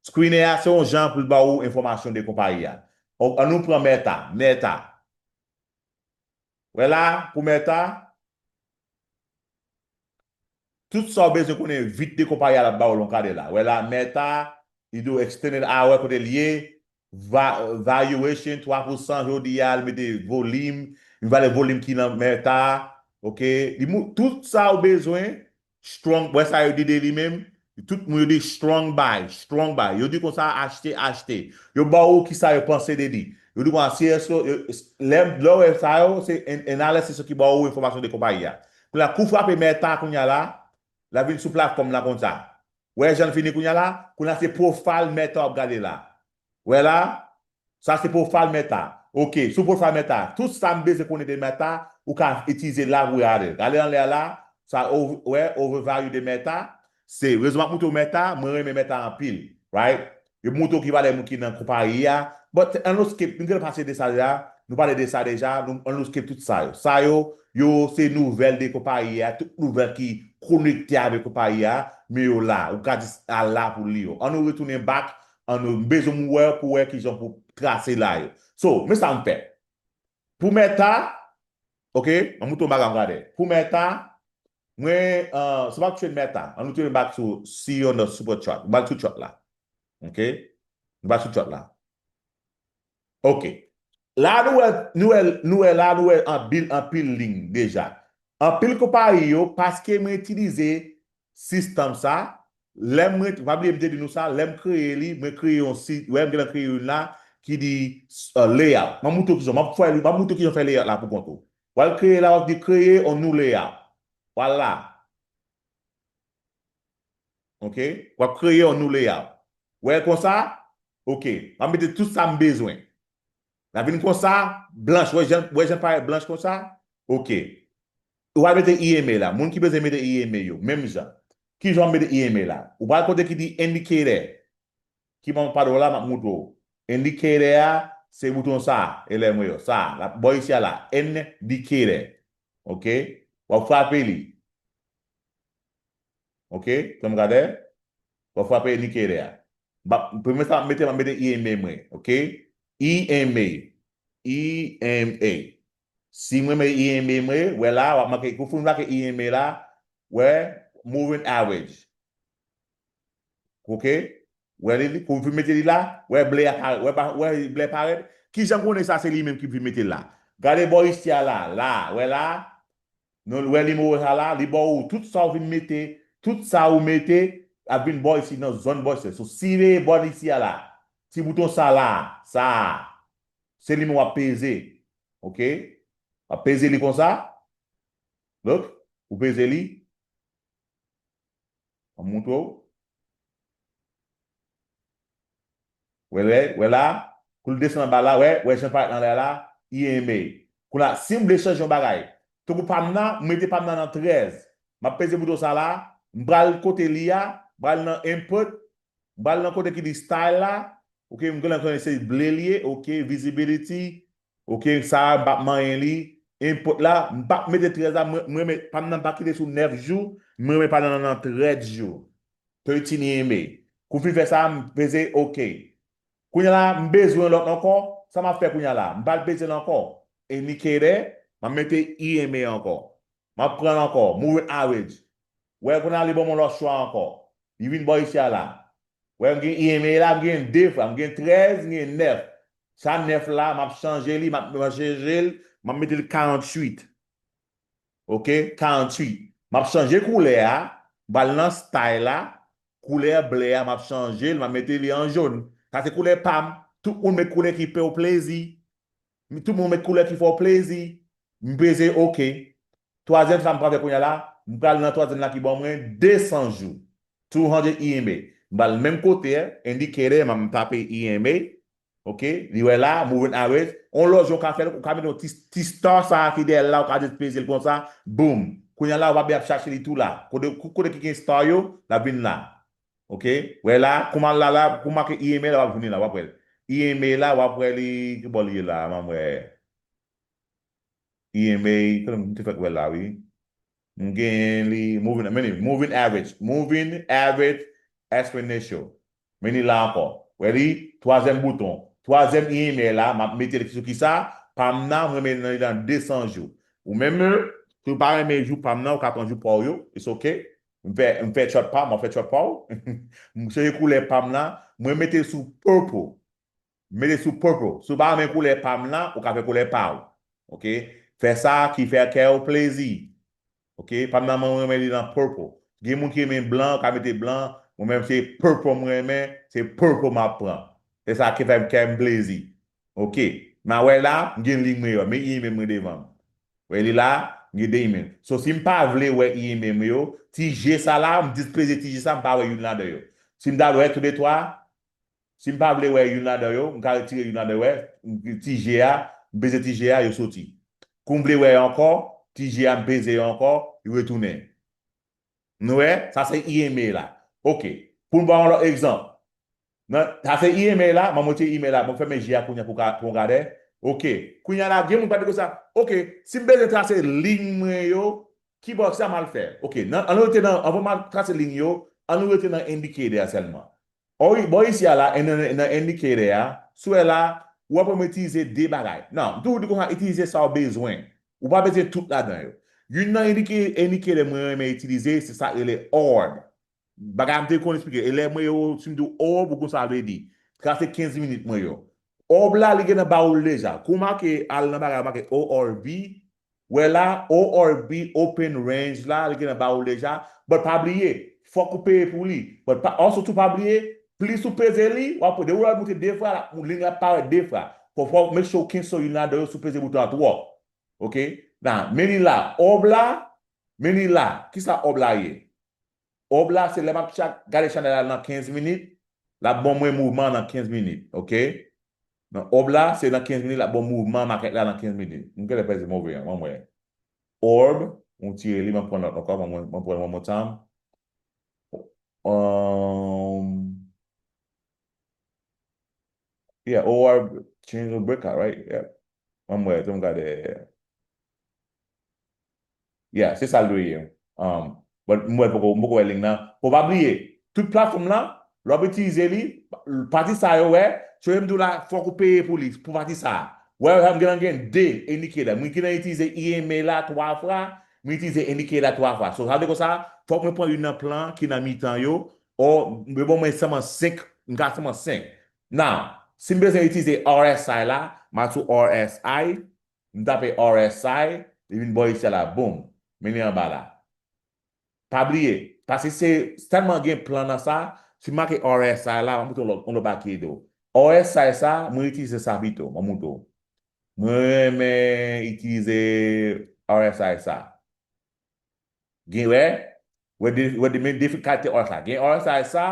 Screener a se yon jan pou l ba ou enfòmasyon de konpayi a. O- Ann nou pran Meta, Meta. Wè la, pou Meta, tout sa w bezwen konnen vit de konpayi a l ap ba w l, ann gade la. Wè la, Meta, li di w extended hour kote l ye, va- valuation twa pousan jodi a, li mete volim, li vale volim ki nan Meta, ok? Li mou- tout sa w bezwen, strong, wè sa yo di de li menm, tout moun yo di strong buy, strong buy. Yo di konsa achte, achte. Yo ba ou ki sa yo panse de li. Yo di konsa si èske yo- lè lè w wè sa yo, se an- analysis yo ki ba ou enfòmasyon de konpayi a. Kounye a, kou w frape Meta kounye a la, l ap vin sou platfòm la konsa. Wè jan l fini kounye a la, kounye a se profile Meta w ap gade la. Wè la, sa se profile Meta. Ok, sou profile Meta, tout sa m bezwen konnen de Meta, ou ka itilize la pou gade. Gade anlè a la, sa ou wè overvalue de Meta, se rezon m ap montre w Meta, mwen renmen Meta anpil, right? Yo montre w ki valè moun ki nan konpayi a, but ann nou skip, nou gentan pase de sa deja, nou pale de sa deja, nou, ann nou skip tout sa yo. Sa yo, yo se nouvèl de konpayi a, tout nouvèl ki konekte avèk konpayi a, men yo la, ou ka jis al la pou li yo. Ann nou retounen back, ann nou, m bezwen m wè pou wè kijan pou trase la yo. So, men sa m fè. Pou Meta, ok, ann nou tou bagay m gade. Pou Meta, mwen, uh, se pa trade Meta, ann nou tounen back sou, si on the super chart, m al sou chart la. Ok? M al sou chart la. Ok. La nou wè, nou wè, nou wè la, nou wè anpil, anpil liy deja. Anpil konpayi yo, paske mwen itilize sistèm sa, lè mwen, pa bliye m te di nou sa, lè m kreye li, mwen kreye yon sit, wè m gentan kreye youn la, ki di uh, layout. M ap montre w kijan, m ap fè li, m ap montre w kijan fè layout la pou kont ou. W al kreye la, w ap di kreye yon new layout. Vwala. Ok? W ap kreye yon new layout. Wè konsa? Ok. M ap mete tout sa m bezwen. L ap vin konsa, blanch. Wè jan, wè jan l parèt blanch konsa? Ok. Ou al mete E M A la. Moun ki bezwen mete E M A yo, menm jan. Kijan w mete E M A la? Ou pral kote ki di indicator. Ki ban m pado la, m ap montre w. Indicator a, se bouton sa, e lè mwen yo. Sa, la, bò isi a la. Indicator. Ok? W ap frape li. Ok? Fè m gade. W ap frape indicator a. Ba- Premye sa m ap mete, m ap mete E M A mwen. Ok? E M A. E M A. Si mwen mete E M A mwen, wè la, w ap make, kou fin make E M A la, wè, moving average. Ok? Wè li, li, kou fin mete li la, wè ble a parèt, wè, pa- wè ble parèt. Kijan konnen sa se li menm ki fin mete la? Gade bò isi a la, la, wè la, nou wè li mo sa la, li ba ou tout sa ou vin mete, tout sa ou mete, ap vin bò isi nan zòn bò isi. So, si veye bò isi a la, ti bouton sa la, sa, se li menm w ap peze. Ok? W ap peze li konsa. Look, ou peze li. An montre w. Wè, wè, wè la, kou l desann anba la, wè, wè jan l parèt anlè la, E M A. Kou la, si m vle chanje yon bagay, tankou pa m nan, m mete pa m nan nan trèz. M ap peze bouton sa la, m pral kote li a, m pral nan input, m pral nan kote ki di style la, ok, m genlè konnen se ble li ye, ok, visibility, ok, sa a, m p ap manyen li, input la, m p ap mete trèz la, mwen, mwen renmen pa m nan pa kite sou nèf jou, mwen renmen pa m nan nan trèz jou. Thirteen E M A. Kou m fin fè sa, m peze ok. Kounye a la, m bezwen lòt ankò, sa m ap fè kounye a la? M pral peze l ankò. Indicator, M ap mete E M A ankò. M ap pran l ankò. Moving average. Wè, kounye a li ban m yon lòt chwa ankò. Li vin bò isi a la. Wè, m gen E M A la, m gen de fwa. M gen trèz, m gen nèf. Sa nèf la, m ap chanje li, m ap, m ap chanje l, m ap mete l karanntuit. Ok, karanntuit. M ap chanje koulè a, m pral nan style la, koulè ble a, m ap chanje l, m ap mete li an jòn. Sa se koulè pa m. Tout moun met koulè ki fè w plezi. Tout moun met koulè ki fè w plezi. M peze ok. Twazyèm sa m pral fè kounye a la, m pral nan twazyèm la ki ban mwen de san jou. Two hundred E M A. M pral menm kote, indicator, m ap tape E M A. Ok, li wè la, moving average. On lòt jan w ka fè l, ou ka mete yon ti, ti star sa a ki dèyè l la, ou ka jis peze l konsa, boom. Kounye a la, ou pa byen ap chache li tou la. Kote, kote ki gen star yo, l ap vin la. Ok, wè la, kouman la, la, kou make E M A la, w ap jwenn li la, w ap wè l. E M A la, w ap wè li, ki bò li ye la, m wè. E M A, kote m te fèk wè l la, wi. M genyen li, moving, men li, moving average, moving average exponential. Men li la ankò. Wè li, twazyèm bouton. Twazyèm E M A la, m ap mete l sou kisa? Pa m nan, m renmen li nan de san jou. Ou menm, si w pa renmen jou pa m nan, ou ka pran jou pa w yo, it's ok. M fè, m fè chart pa m, m ap fè chart pa w. M chanje koulè pa m nan, mwen mete l sou purple. Mete sou purple. Si w pa renmen koulè pa m nan, ou ka fè koulè pa w. Ok? Fè sa ki fè kè w plezi. Ok? Pa m nan, mwen renmen li nan purple. Gen moun ki renmen blan, ou ka mete blan. Mwen menm se purple mwen renmen, se purple m ap pran. Se sa ki fè kè m plezi. Ok? Mwen wè la, m gen liy mwen yo, men E M A mwen devan m. Wè li la, m gen de E M A. So, si m pa vle wè E M A mwen yo, ti je sa la, m jis peze ti je sa, m pa wè youn ladan yo. Si m ta vle wè tou de twa, Si m pa vle wè youn ladan yo, m ka retire youn ladan yo, wè, m, ti je a, m peze ti je a, yo soti. Kou m vle wè yo ankò, ti je a, m peze yo ankò, yo retounen. Nou wè, sa se E M A la. Ok. Pou n ba yon lòt egzanp. Nan, sa se E M A la, m ap retire E M A la, m ap fèmen je a kounye a pou ka, pou w gade. Ok. Kounye a la, gen moun pa di konsa, ok, si m bezwen trase liy mwen yo, ki bò sa m al fè? Ok, nan, ann rete nan, anvan m al trase liy yo, ann rete nan indicator a sèlman. Ò, wi, bò isi a la, nan, nan, nan indicator a, si w wè la, w ap wè mwen itilize de bagay. Non, m toujou di konsa, itilize sa w bezwen. Ou pa bezwen tout ladan yo. Youn nan endike-, indicator mwen renmen itilize, se sa k rele orb. Bagay a m te konn eksplike. E lè mwen yo, si m di w orb, ou konn sa l vle di. Sa se kenz minit mwen yo. Orb la, li gentan ba ou l deja. Kou w make al nan bagay, ou make O R B, Wè la, O R B open range la, li gentan ba ou l deja. But pa bliye, fòk ou peye pou li. But pa, also tou pa bliye, plis ou peze li, w ap, depi w wè l moute de fwa, la, liy la parèt de fwa. Fò, fò w make sure w cancel youn ladan yo si w peze bouton an twòp. Ok? Nan, men li la, orb la, men li la. Kisa orb la ye? Orb la, se lè m ap cha-, gade chanèl la nan kenz minit, l ap ban mwen mouvman nan kenz minit, ok? Nan orb la, se nan kenz minit, l ap ban mouvman makèt la nan kenz minit. M genlè pèse move an, ban mwen. Orb, m tire li, m ap pran lòt ankò, ban mwen, m ap pran one more time. Um, yeah, orb, change the breakout, right? Yeah. Ban mwen, tou m gade. Yeah, se sa l dwe ye. Um, but m wè l poko, m poko wè liy nan. Fò pa bliye, tout platfòm lan, lè w ap itilize li, pati sa yo wè, so m di w la, fòk ou peye pou li, pou pati sa. Wè, m gentan gen de indicator. Mwen gentan itilize E M A la twa fwa, mwen itilize indicator la twa fwa. So, sa vle di konsa, fòk mwen pran youn nan plan ki nan mitan yo, o, mwen bon mwen sèlman senk, m ka sèlman senk. Now, si m bezwen itilize R S I la, m al sou R S I, M tape R S I, li vin bò isi a la, boom. Men li anba la. Pa bliye, paske se tèlman gen plan nan sa, si m make R S I la, m ap montre w lòt, yon lòt bagay ki ede w. R S I sa, mwen itilize sa pito, m ap montre w. Mwen renmen itilize R S I sa. Gen, wè, wè de, wè de, men de kalite R S I sa. Gen R S I sa,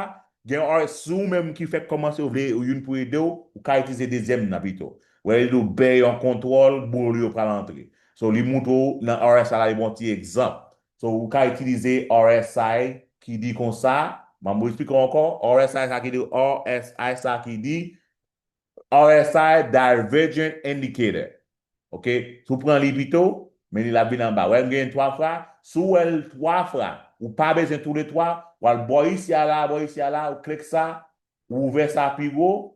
gen R S I si w menm ki fèk kòmanse, ou vle youn pou ede w, ou ka itilize dezyèm nan pito. Wè, li di w bay yon kontwòl, boul yo pral antre. So, li montre w nan R S I la, li ba w ti egzanp. So, ou ka itilize R S I ki di konsa, m ap eksplike w ankò, R S I sa ki di, R S I sa ki di, R S I Divergent Indicator. Ok? Si w pran li pito, men li la vin anba. Wè, m genyen twa fwa. Si w wè l twa fwa, ou pa bezwen tou le twa, w al bò isi a la, bò isi a la, ou klik sa, ou ouvè sa pi gwo.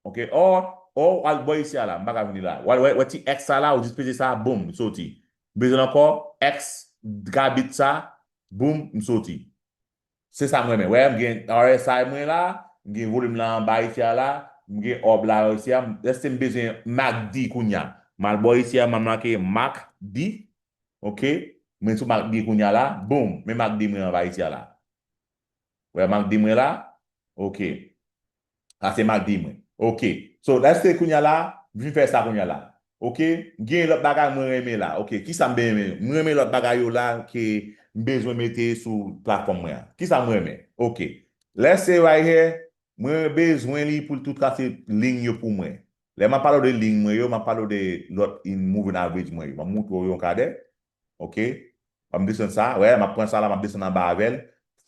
Ok? Or, O, al bò isi a la, m pa ka vini la. Wè, wè, wè ti X sa la, ou jis peze sa, boum, m soti. M peze l ankò, X, gabit sa, boum, m soti. Se sa m renmen. Wè, m gen R S I mwen la, m gen volim la anba isi a la, m gen orb la isi a, m- lèse m bezwen MACD kounye a. M al bò isi a, m al make MACD, oke? Mwen sou MACD kounye a la, boum, men MACD mwen anba isi a la. Wè MACD mwen la? Oke. Sa se MACD mwen. Oke. So, lèse kounye a la, vin fè sa kounye a la. Oke? M gen lòt bagay mwen renmen la. Oke, kisa m renmen? M renmen lòt bagay yo la ke m bezwen mete sou platfòm mwen an. Kisa m renmen? Oke. Lèse right here, mwen bezwen li pou l tout trase liy yo pou mwen. Lè m ap pale w de liy mwen yo, m ap pale w de lòt in moving average mwen yo. M ap montre w yon kadè. Oke? M ap desann sa. Wè, m ap pran sa la, m ap desann anba avè l.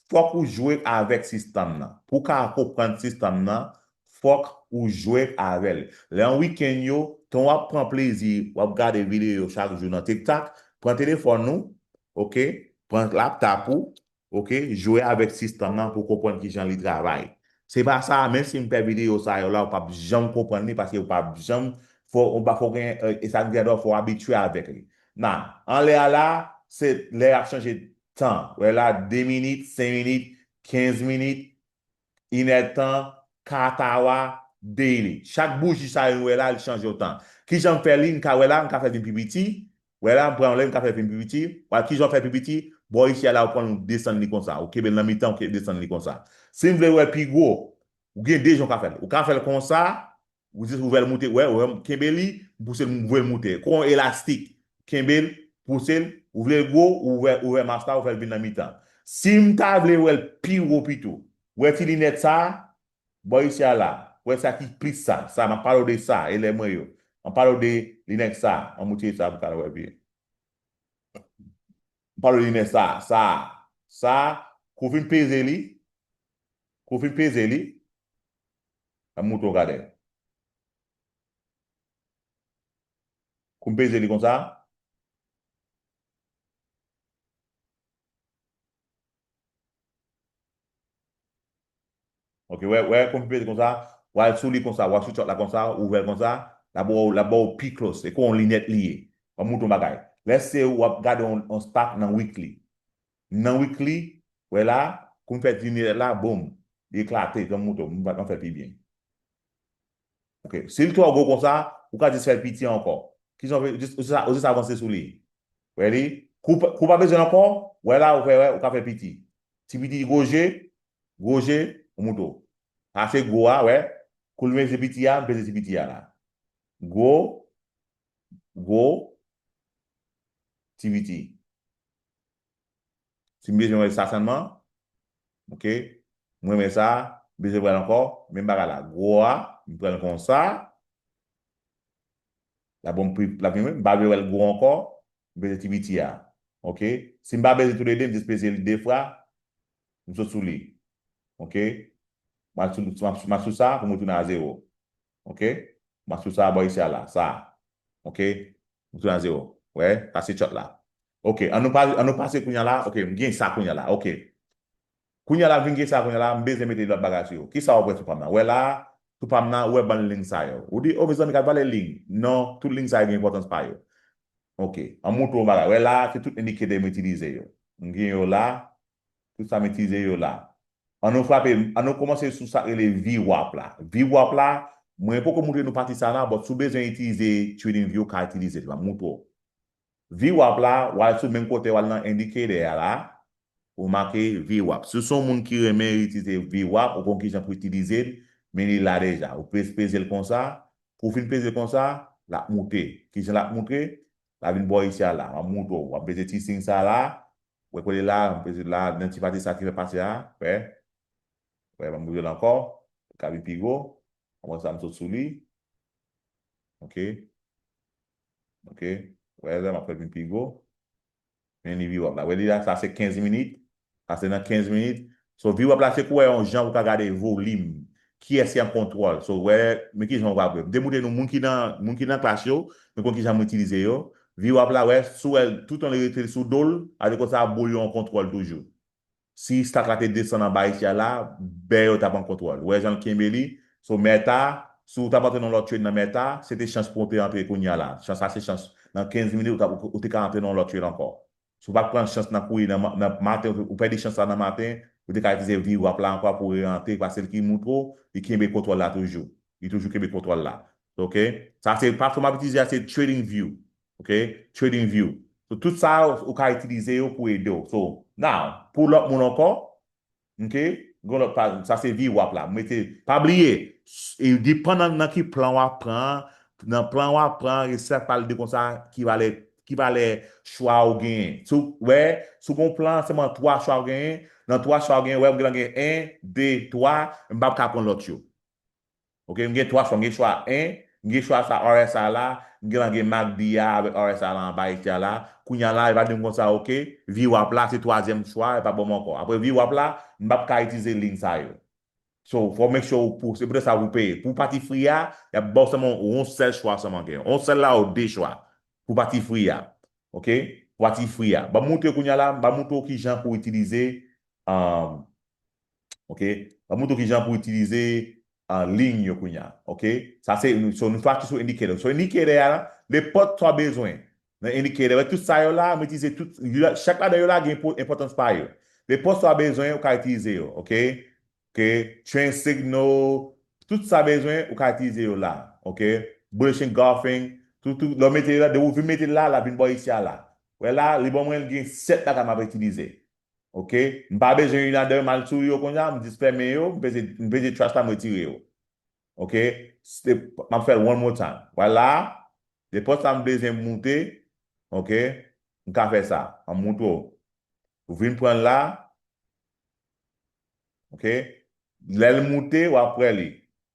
Fòk ou jwe avèk sistèm nan. Pou w ka konprann sistèm nan, fòk ou jwe avè l. Lè yon wikenn yo, tan w ap pran plezi, w ap gade videyo chak jou nan TikTok, pran telefòn ou, oke? Pran laptop ou, oke? Jwe avèk sistèm nan pou w konprann kijan li travay. Se pa sa, menm si m fè videyo sa yo la, ou p ap janm konprann li, paske ou p ap janm, fò, ou pa fò gen, e sa k vin fò w abitye avèk li. Nan, anlè a la, se lè y ap chanje tan. Wè la, de minit, senk minit, kenz minit, inèdtan, katawa, daily. Chak bouji sa yo nou wè la, li chanje w tan. Kijan m fè li, m ka wè la, m ka fè vin pi piti. Wè la, m pran lè, m ka fè vin pi piti. Wè, kijan w fè pi piti? Bò isi a la, ou pran l, ou desann li konsa. Ou kenbe l nan mitan, ou desann li konsa. Si m vle wè l pi gwo, ou gen de jan w ka fè l. Ou ka fè l konsa, ou jis ouvè l moute, wè, wè, kenbe li, pouse l, voye l moute. Kon yon elastik. Kenbe l, pouse l, ou vle l gwo, ou ouvè, ouvè mas la, ou fè l vin nan mitan. Si m ta vle wè l pi wo pito, wè ti linèt sa, bò isi a la, wè sa ki plis sa, sa, m ap pale w de sa, elèv mwen yo. M ap pale w de linèt sa, an moutre sa pou w ka wè byen. M pale w de linèt sa, sa, sa, kou fin peze li, kou fin peze li, an moutre w gade. Kou m peze li konsa, Ok, wè, wè, kou m peze konsa, w al sou li konsa, w al sou chart la konsa, ouvè l konsa, l ap ba w, l ap ba w pi close. Se kon yon linèt li ye. W ap montre yon bagay. Lè se w ap gade yon, yon stock nan weekly. Nan weekly, wè la, kou m fè ti linèt la, boum, li eklate, jan m montre w, m va fè l pi byen. Ok, si l twò gwo konsa, ou ka jis fè l piti ankò. Kijan w fè, jis, ou jis, ou jis avanse sou li. Wè li? Kou, kou pa bezwen l ankò, wè la, ou fè, wè, ou ka fè piti. Ti piti gwo je, gwo je, ou montre w. Sa se gwo a, wè. Kou l vin se piti a, m peze ti piti a la. Gwo, gwo, ti piti. Si m bezwen wè sa sèlman, ok, m renmen sa, m bezwen wè l ankò, menm bagay la. Gwo a, m pran l konsa, l ap bon pri, l ap vin, m pa vle wè l gwo ankò, m peze ti piti a. Ok? Si m pa peze toulede, m jis peze l de fwa, m sot sou li. Ok? M al sou, m al, m al sou sa pou m retounen a zewo. Ok? M al sou sa bò isi a la, sa. Ok? M retounen a zewo. Wè, sa se chart la. Ok, an nou pa, an nou pase kounye a la. Ok, m gen sa kounye a la. Ok. Kounye a la, m vin gen sa kounye a la, m bezwen mete lòt bagay sou yo. Kisa w ap wè sou pa m nan? Wè la, sou pa m nan, ou wè bann liy sa yo. Ou di, o, mezanmi, gad valè liy. Non, tout liy sa yo gen enpòtans pa yo. Ok, an montre w yon bagay. Wè la, se tout endikatè m itilize yo. M gen yo la, tout sa m itilize yo la. An nou frape, an nou kòmanse sou sa k rele V wap la. V wap la, mwen poko montre nou pati sa la, but si w bezwen itilize TradingView, w ka itilize l. M ap montre w. V wap la, w al sou menm kote, w al nan endikatè a la, ou make V wap. Si w se yon moun ki renmen itilize V wap, ou konn kijan pou itilize l, men li la deja. Ou peze, peze l konsa, kou w fin peze l konsa, l ap moute. Kijan l ap moute? L ap vin bò isi a la. M ap montre w. W ap peze ti siy sa la, wè kote la, m peze la, nan ti pati sa ki fè pase a, wè. Wè, m ap bouje l ankò, l ka vin pi gwo. Apre sa, m sot sou li. Ok. Ok. Wè, la, m ap fè l vin pi gwo. Men li V wap la. Wè li la, sa se kenz minit. Sa se nan kenz minit. So, V wap la, se kou wè yon jan ou ka gade volim. Kiyès ki an kontwòl. So, wè, men kijan w ap wè. M te montre nou moun ki nan, moun ki nan klas yo, men konn kijan m itilize yo. V wap la, wè, si w wè toutan li rete sou do l, ale konsa, boul yo an kontwòl toujou. Si stock la te desann anba isi a la, bè yo t ap an kontwòl. Ou wè jan l kenbe li? So, Meta, Si w t ap antre nan lòt trade nan Meta, se te chans pou w te antre kounye a la. Chans la se chans. Nan kenz minit, ou, t ap- ou te ka antre nan lòt trade ankò. Si w pa t pran chans nan kouri nan, ma- nan maten, ou pèdi chans la nan maten, ou te ka itilize V wap la ankò pou w re-antre, paske l ki moutre w, li kenbe kontwòl la toujou. Li toujou kenbe kontwòl la. Ok? Sa se platfòm m ap itilize a, se TradingView. Ok? TradingView. So, tout sa, ou ka itilize yo pou ede w. So, now, pou lòt moun ankò, ok? Gon lòt pa, sa se V wap la. Mete, pa bliye, s- e depann nan, nan ki plan w ap pran, nan plan w ap pran, e sa pral di konsa ki valè, ki valè chwa ou genyen. Si w, wè, si w gon plan, sèlman twa chwa ou genyen, nan twa chwa ou genyen, wè, m gen, gen en, de, twa, m p ap ka pran lòt yo. Ok, m gen twa chwa, m gen chwa en, m gen chwa sa R S I la, m gen, gen MACD a avèk R S I la anba isi a la. Kounye a la, e pa di m konsa, ok, V wap la, se twazyèm chwa, e pa bon ankò. Apre V wap la, m p ap ka itilize liy sa yo. So, fò make sure ou pou, se poutèt sa pou peye. Pou pati free a, y ap ba w sèlman yon sèl chwa sèlman gen. Yon sèl la ou de chwa pou pati free a. Ok? Pou pati free a. Ban m moutre kounye a la, ban m moutre w kijan pou itilize, um, ok? Ban m moutre w kijan pou itilize uh, liy yo kounye a. Ok? Sa se, so nou fati sou indicator. So indicator a, nenpòt sa w bezwen nan indicator, wè tout sa yo la, m itilize tout, yo la- chak ladan yo la gen enpò- enpòtans pa yo. Nenpòt sa w bezwen, ou ka itilize yo. Ok? Ok? Trend signal, tout sa bezwen, ou ka itilize yo la. Ok? Bullish engulfing, tout, tout, lè w mete yo la, depi w vin mete l la, l ap vin bò isi a la. Wè la, li ban mwen gen sèt bagay m ap itilize. Ok? M pa bezwen youn ladan yo, m al sou yo kounye a, m jis fèmen yo, m peze, m peze trash la, m retire yo. Ok? Se- M ap fè l one more time. Vwala. Nenpòt sa m bezwen moute, ok? M ka fè sa. M ap moutre w. Ou vin pran l la. Ok? Lè l moute, w ap wè li.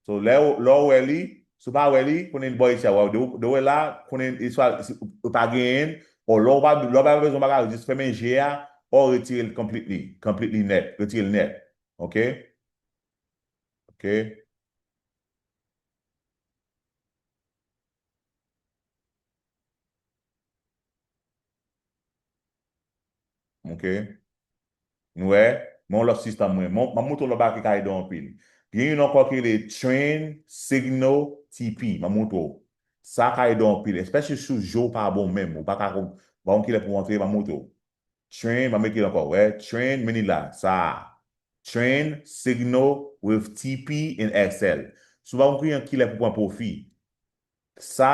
So, lè w lè w wè li, si w pa wè li, konnen li bò isi a. Wè, de w- de w wè la, konnen li swa- si- ou pa genyen l, o lè w pa lè w pa bezwen bagay, jis fèmen je a, o retire l completely, completely nèt, retire l nèt. Ok? Ok? Ok? Nou wè? Men yon lòt sistèm mwen. Mwen, m ap montre w lòt bagay ki ka ede w anpil. Gen youn ankò ki rele Trend Signal T P. M ap montre w. Sa ka ede w anpil. Especially si je w pa bon menm. Ou pa ka konn, pa konn kilè pou w antre, m ap montre w. Trend, m ap mete l ankò. Wè, trend, men li la. Sa. Trend, Signal with T P and S L. Si w pa konn kilè pou pran pwofi. Sa,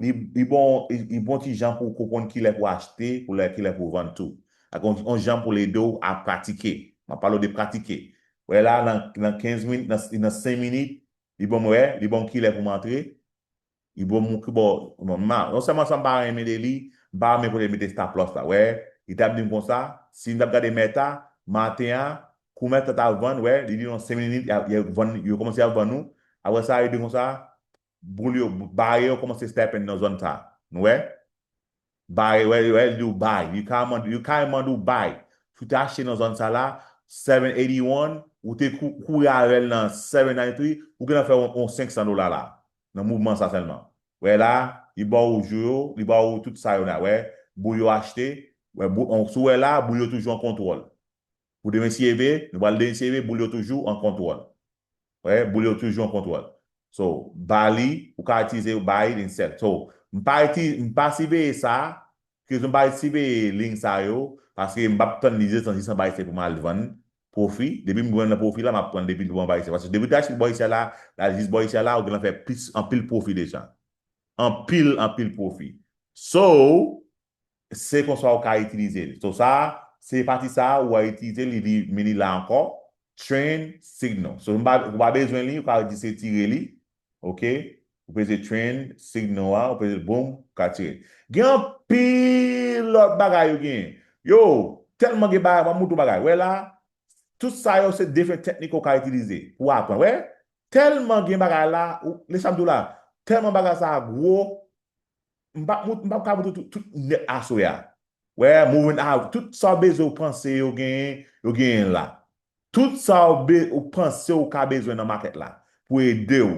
li, li bon, li, li bon ti jan pou w konprann kilè pou achte, pou lè kilè pou vann tou. Ak yon, yon jan pou l ede w a pratike. M ap pale w de pratike. Wè la, nan, nan kenz minit, nan, nan senk minit, li bon, wè, li bon kilè pou m antre. Li bon, m ki bò, non, ma, non sèlman sa m pa renmen de li, m pa renmen kote l mete stop loss la. Wè, li t ap di m konsa, si m t ap gade Meta, maten an, kou Meta t ap vann, wè, li di nan senk minit, y a, y a vann, yo kòmanse ap vann ou. Apre sa, li di konsa, boul yo, bare yo kòmanse step in nan zòn sa. Nou wè? Bare, wè, wè, li di w buy. Li kareman, li kareman di w buy. Si w te achte nan zòn sa la, seven eighty-one, ou te kou- kouri avè l nan seven ninety-three, ou gentan fè yon, yon senk san dola la. Nan mouvman sa sèlman. Wè la, li ba w jou yo, li ba w tout sa yo la. Wè, boul yo achte. Wè, boul, on, si w wè la, boul yo toujou an kontwòl. Pou demen si eve, nou pral demen si eve, boul yo toujou an kontwòl. Wè, boul yo toujou an kontwòl. So, ba li, ou ka itilize buy and sell. So, m pa iti- m pa siveye sa, ke m pa siveye liy sa yo, paske m p ap tann li desann jis anba isi pou m al vann pwofi. Depi m jwenn nan pwofi la, m ap pran depi l anba isi. Paske depi l te achte bò isi a la, l al jis bò isi a la, ou gentan fè plis anpil pwofi deja. Anpil, anpil pwofi. So, se konsa ou ka itilize l. So sa, se pati sa ou a itilize li, li, men li la ankò. Trend signal. So, ou pa, ou pa bezwen li, ou ka jis retire li. Ok? Ou peze trend signal a, ou peze boom, ou ka tire. Gen anpil lòt bagay yo gen. Yo, tèlman gen bagay, m ap montre w bagay. Wè la, tout sa yo se different technique ou ka itilize pou aprann. Wè, tèlman gen bagay la, ou, le sa m di w la, tèlman bagay sa a gwo, m pa, m pa ka montre tout, tout nèt aswè a. Wè, moving average, tout sa w bezwen w panse yo genyen, yo genyen la. Tout sa w be- ou panse w ka bezwen nan makèt la pou ede w.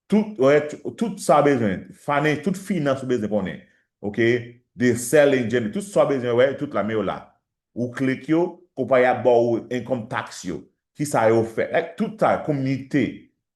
Tout, wè, t- tout sa w bezwen, finan- tout finans ou bezwen konnen. Ok? De selling, gen- tout sa w bezwen, wè, tout la, men yo la. Ou klik yo, konpayi ap ba w income tax yo. Kisa yo fè? Like, tout sa, komite.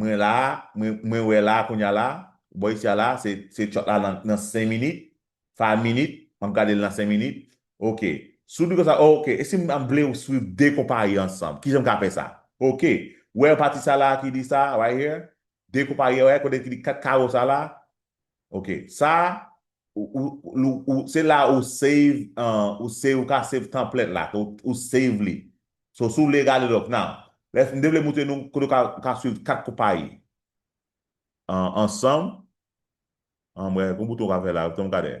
Mwen la, mwen, mwen wè la, kounye a la, bò isi a la, se, se chart la nan, nan senk minit, five minit, m ap gade l nan senk minit. Ok. Si w di konsa, oh, ok, e si m vle w swiv de konpayi ansanm, kijan m ka fè sa? Ok. Wè pati sa la ki di sa, right here? De konpayi, wè, kote ki di kat kawo sa la? Ok. Sa, ou, ou, ou, ou, se la ou save, uh, ou save, ou ka save template la, ou, ou save li. So, si w vle gade, donk, nan, lè m te vle montre nou kote w ka, ka swiv kat konpayi. An, ansanm, an, mwen, kon bouton w ka fè la, tann gade.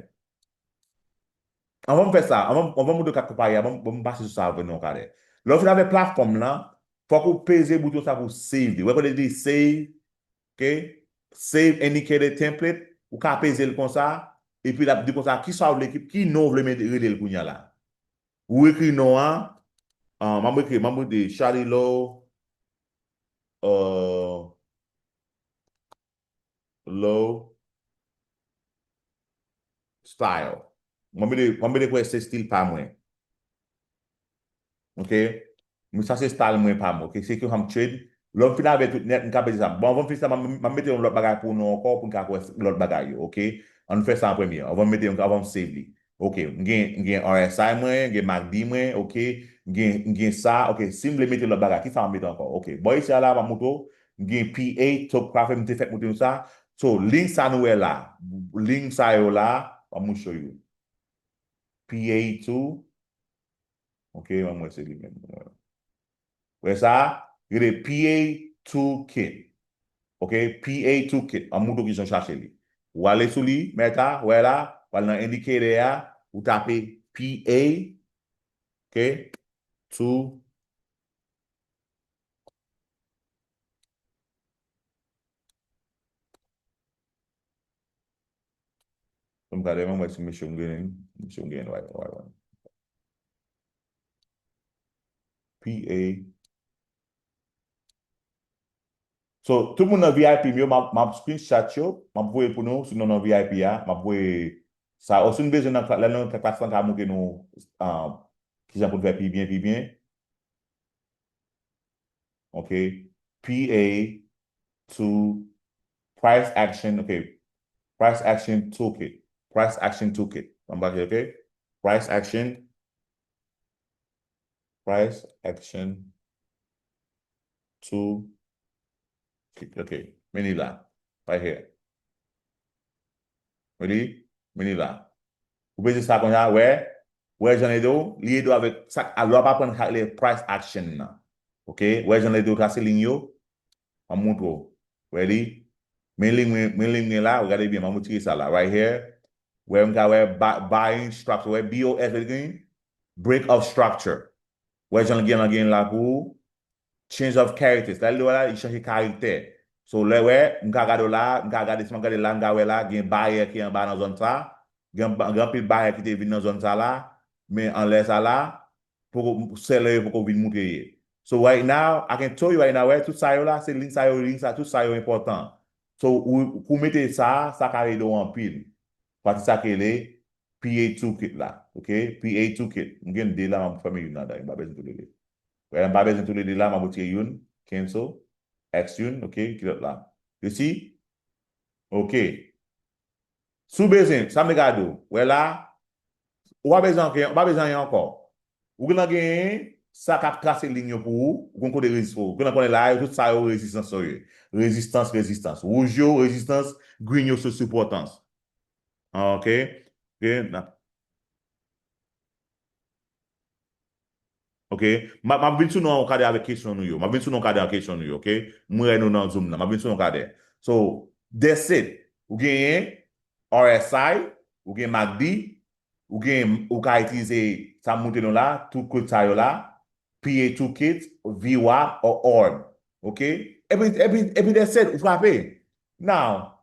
Anvan m fè sa, anvan, anvan m montre kat konpayi a, ban m, ban m pase sou sa avè nou ankò. Lè w fin avè platfòm lan, fòk ou peze bouton sa pou save li. Wè kote li di save, ok? Save indicator template, ou ka peze l konsa, epi l ap di konsa, kisa w vle, ki, ki non w vle mete, rele l kounye a la. Ou ekri non an, ah, m ap ekri, m ap ekri Charlie Low, uh, Low Style. Mwen mete, mwen mete kwè se stil pa mwen. Ok? Mwen sa se style mwen pa mwen. Ok? Se ke m trade. Lè m fin avè tout nèt, m ka peze sa. Bon, anvan m fin sa, m, m mete yon lòt bagay pou nou ankò, pou n ka kwè lòt bagay yo. Ok? Ann fè sa an premye. Anvan m mete yon, anvan m save li. Ok, m gen, m gen R S I mwen, m gen MACD mwen, ok, m gen, m gen sa, ok, si m vle mete lòt bagay, kisa m mete ankò? Ok, bò isi a la, m ap montre w, m gen P A token, m te fèk montre nou sa. So, liy sa nou wè la, liy sa yo la, m ap show you. P A two, ok, ban m wè se li menm. Wè sa, rele P A toolkit. Ok, P A toolkit. An mouton ki jan chache li. Ou ale sou li, mèt a, wè la, ou al nan indicator a, ou tape P A, ok, two. Fè m gade, mwen wè si mesye m gen, mesye m gen, wè, wè, wè. P A. So, tout moun nan V I P m yo, m ap, m ap screenshot yo, m ap voye pou nou, sinon nan V I P a, m ap voye sa. Ou si nou bezwen nan kla-, lè nou nan klas lan, ka montre nou, ah, kijan pou n fè pi byen, pi byen. Ok. P A two price action, ok. Price action toolkit. Price action toolkit. Anba, ok. Price action. Price action toolkit. Ok. Men li la. Right here. Ready? Men li la. Ou peze sa konsa, wè. Wè jan l ede w, li ede w avèk sa, lè w ap aprann kalkile price action nan. Ok? Wè jan l ede w trase liy yo. M ap montre w. Wè li? Men liy mwen, men liy mwen la, gade byen, m ap retire sa la. Right here. Wè, m ka wè ba-, buying structure. Wè, B O S, wè li gen? Break of structure. Wè jan l gen, l gen la pou ou. Change of characters. Lè l di w la, li chanje karaktè. So, lè wè, m ka gade w la, m ka gade, si m ap gade la, m ka wè la, gen bayè ki anba nan zòn sa. Gen, gen anpil bayè ki te vin nan zòn sa la, men anlè sa la, poko, sèlè yo poko vin montre ye. So, right now, I can tell you right now, wè, tout sa yo la, se liy sa yo, liy sa, tout sa yo enpòtan. So, ou, ou mete sa, sa ka ede w anpil. Pati sa k rele P A toolkit la, ok? P A toolkit. M gen de la, m ap fèmen youn ladan, m pa bezwen tou le de. Wè, m pa bezwen tou le de la, m ap retire youn, cancel, X youn, ok? Ki lòt la? You see? Ok. Si w bezwen, sa m te ka di w. Wè la, ou pa bezwen anyen, ou pa bezwen anyen ankò. Ou gentan genyen sa k ap trase liy yo pou ou, ou konn kote rezistans yo. Ou gentan konnen la, tout sa yo rezistans yo ye. Rezistans, rezistans. Wouj yo, rezistans, green yo, se sipòtans. Ok? Ok, n ap Ok? M ap, m ap vin sou nou an kadè avèk kesyon nou yo. M ap vin sou nou an kadè an kesyon nou yo, ok? Mwen wè nou nan Zoom nan. M ap vin sou nou an kadè. So, that's it. Ou genyen R S I, ou gen MACD, ou gen, ou ka itilize sa m montre nou la, toolkit sa yo la, P A toolkit, V WAP, or orb. Ok? Epi, epi, epi that's it, ou frape. Now,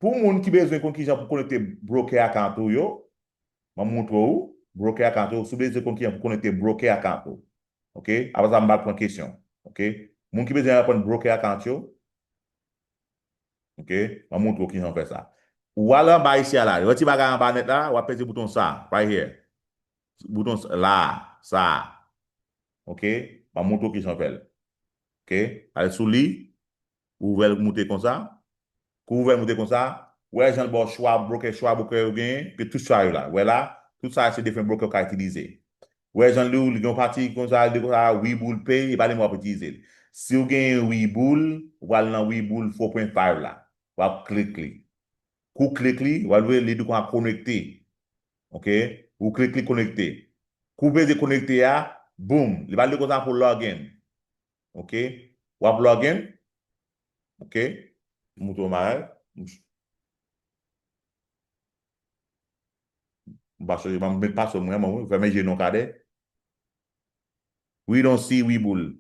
pou moun ki bezwen konn kijan pou konekte broker account ou yo, m ap montre w, broker account ou, si w bezwen konn kijan pou konekte broker account ou. Ok? Apre sa, m pral pran kesyon. Ok? Moun ki bezwen aprann broker account yo, ok? M ap montre w kijan w fè sa. Ou al anba isi a la, yon ti bagay anba nèt la, w ap peze bouton sa, right here. Bouton sa, la, sa. Ok? M ap montre w kijan w fè l. Ok? Ale sou li, ouvè l moute konsa. Kou ouvè l moute konsa, wè jan l ba w chwa broker, chwa broker yo genyen, ke tout chwa yo la. Wè la, tout sa se different broker w ka itilize. Wè jan li, li gen yon pati konsa, li konsa, Webull Pay, e pa li menm w ap itilize l. Si w genyen Webull, ou pral nan Webull four point five la. W ap klik li. Kou w klik li, w ap wè li di konsa konekte. Ok? Ou klik li konekte. Kou w peze konekte a, boom, li pral di konsa pou login. Ok? W ap login. Ok? M montre w bagay. M pa chanje, m met password mwen, mwen, fèmen je non kadè. We don't see Webull.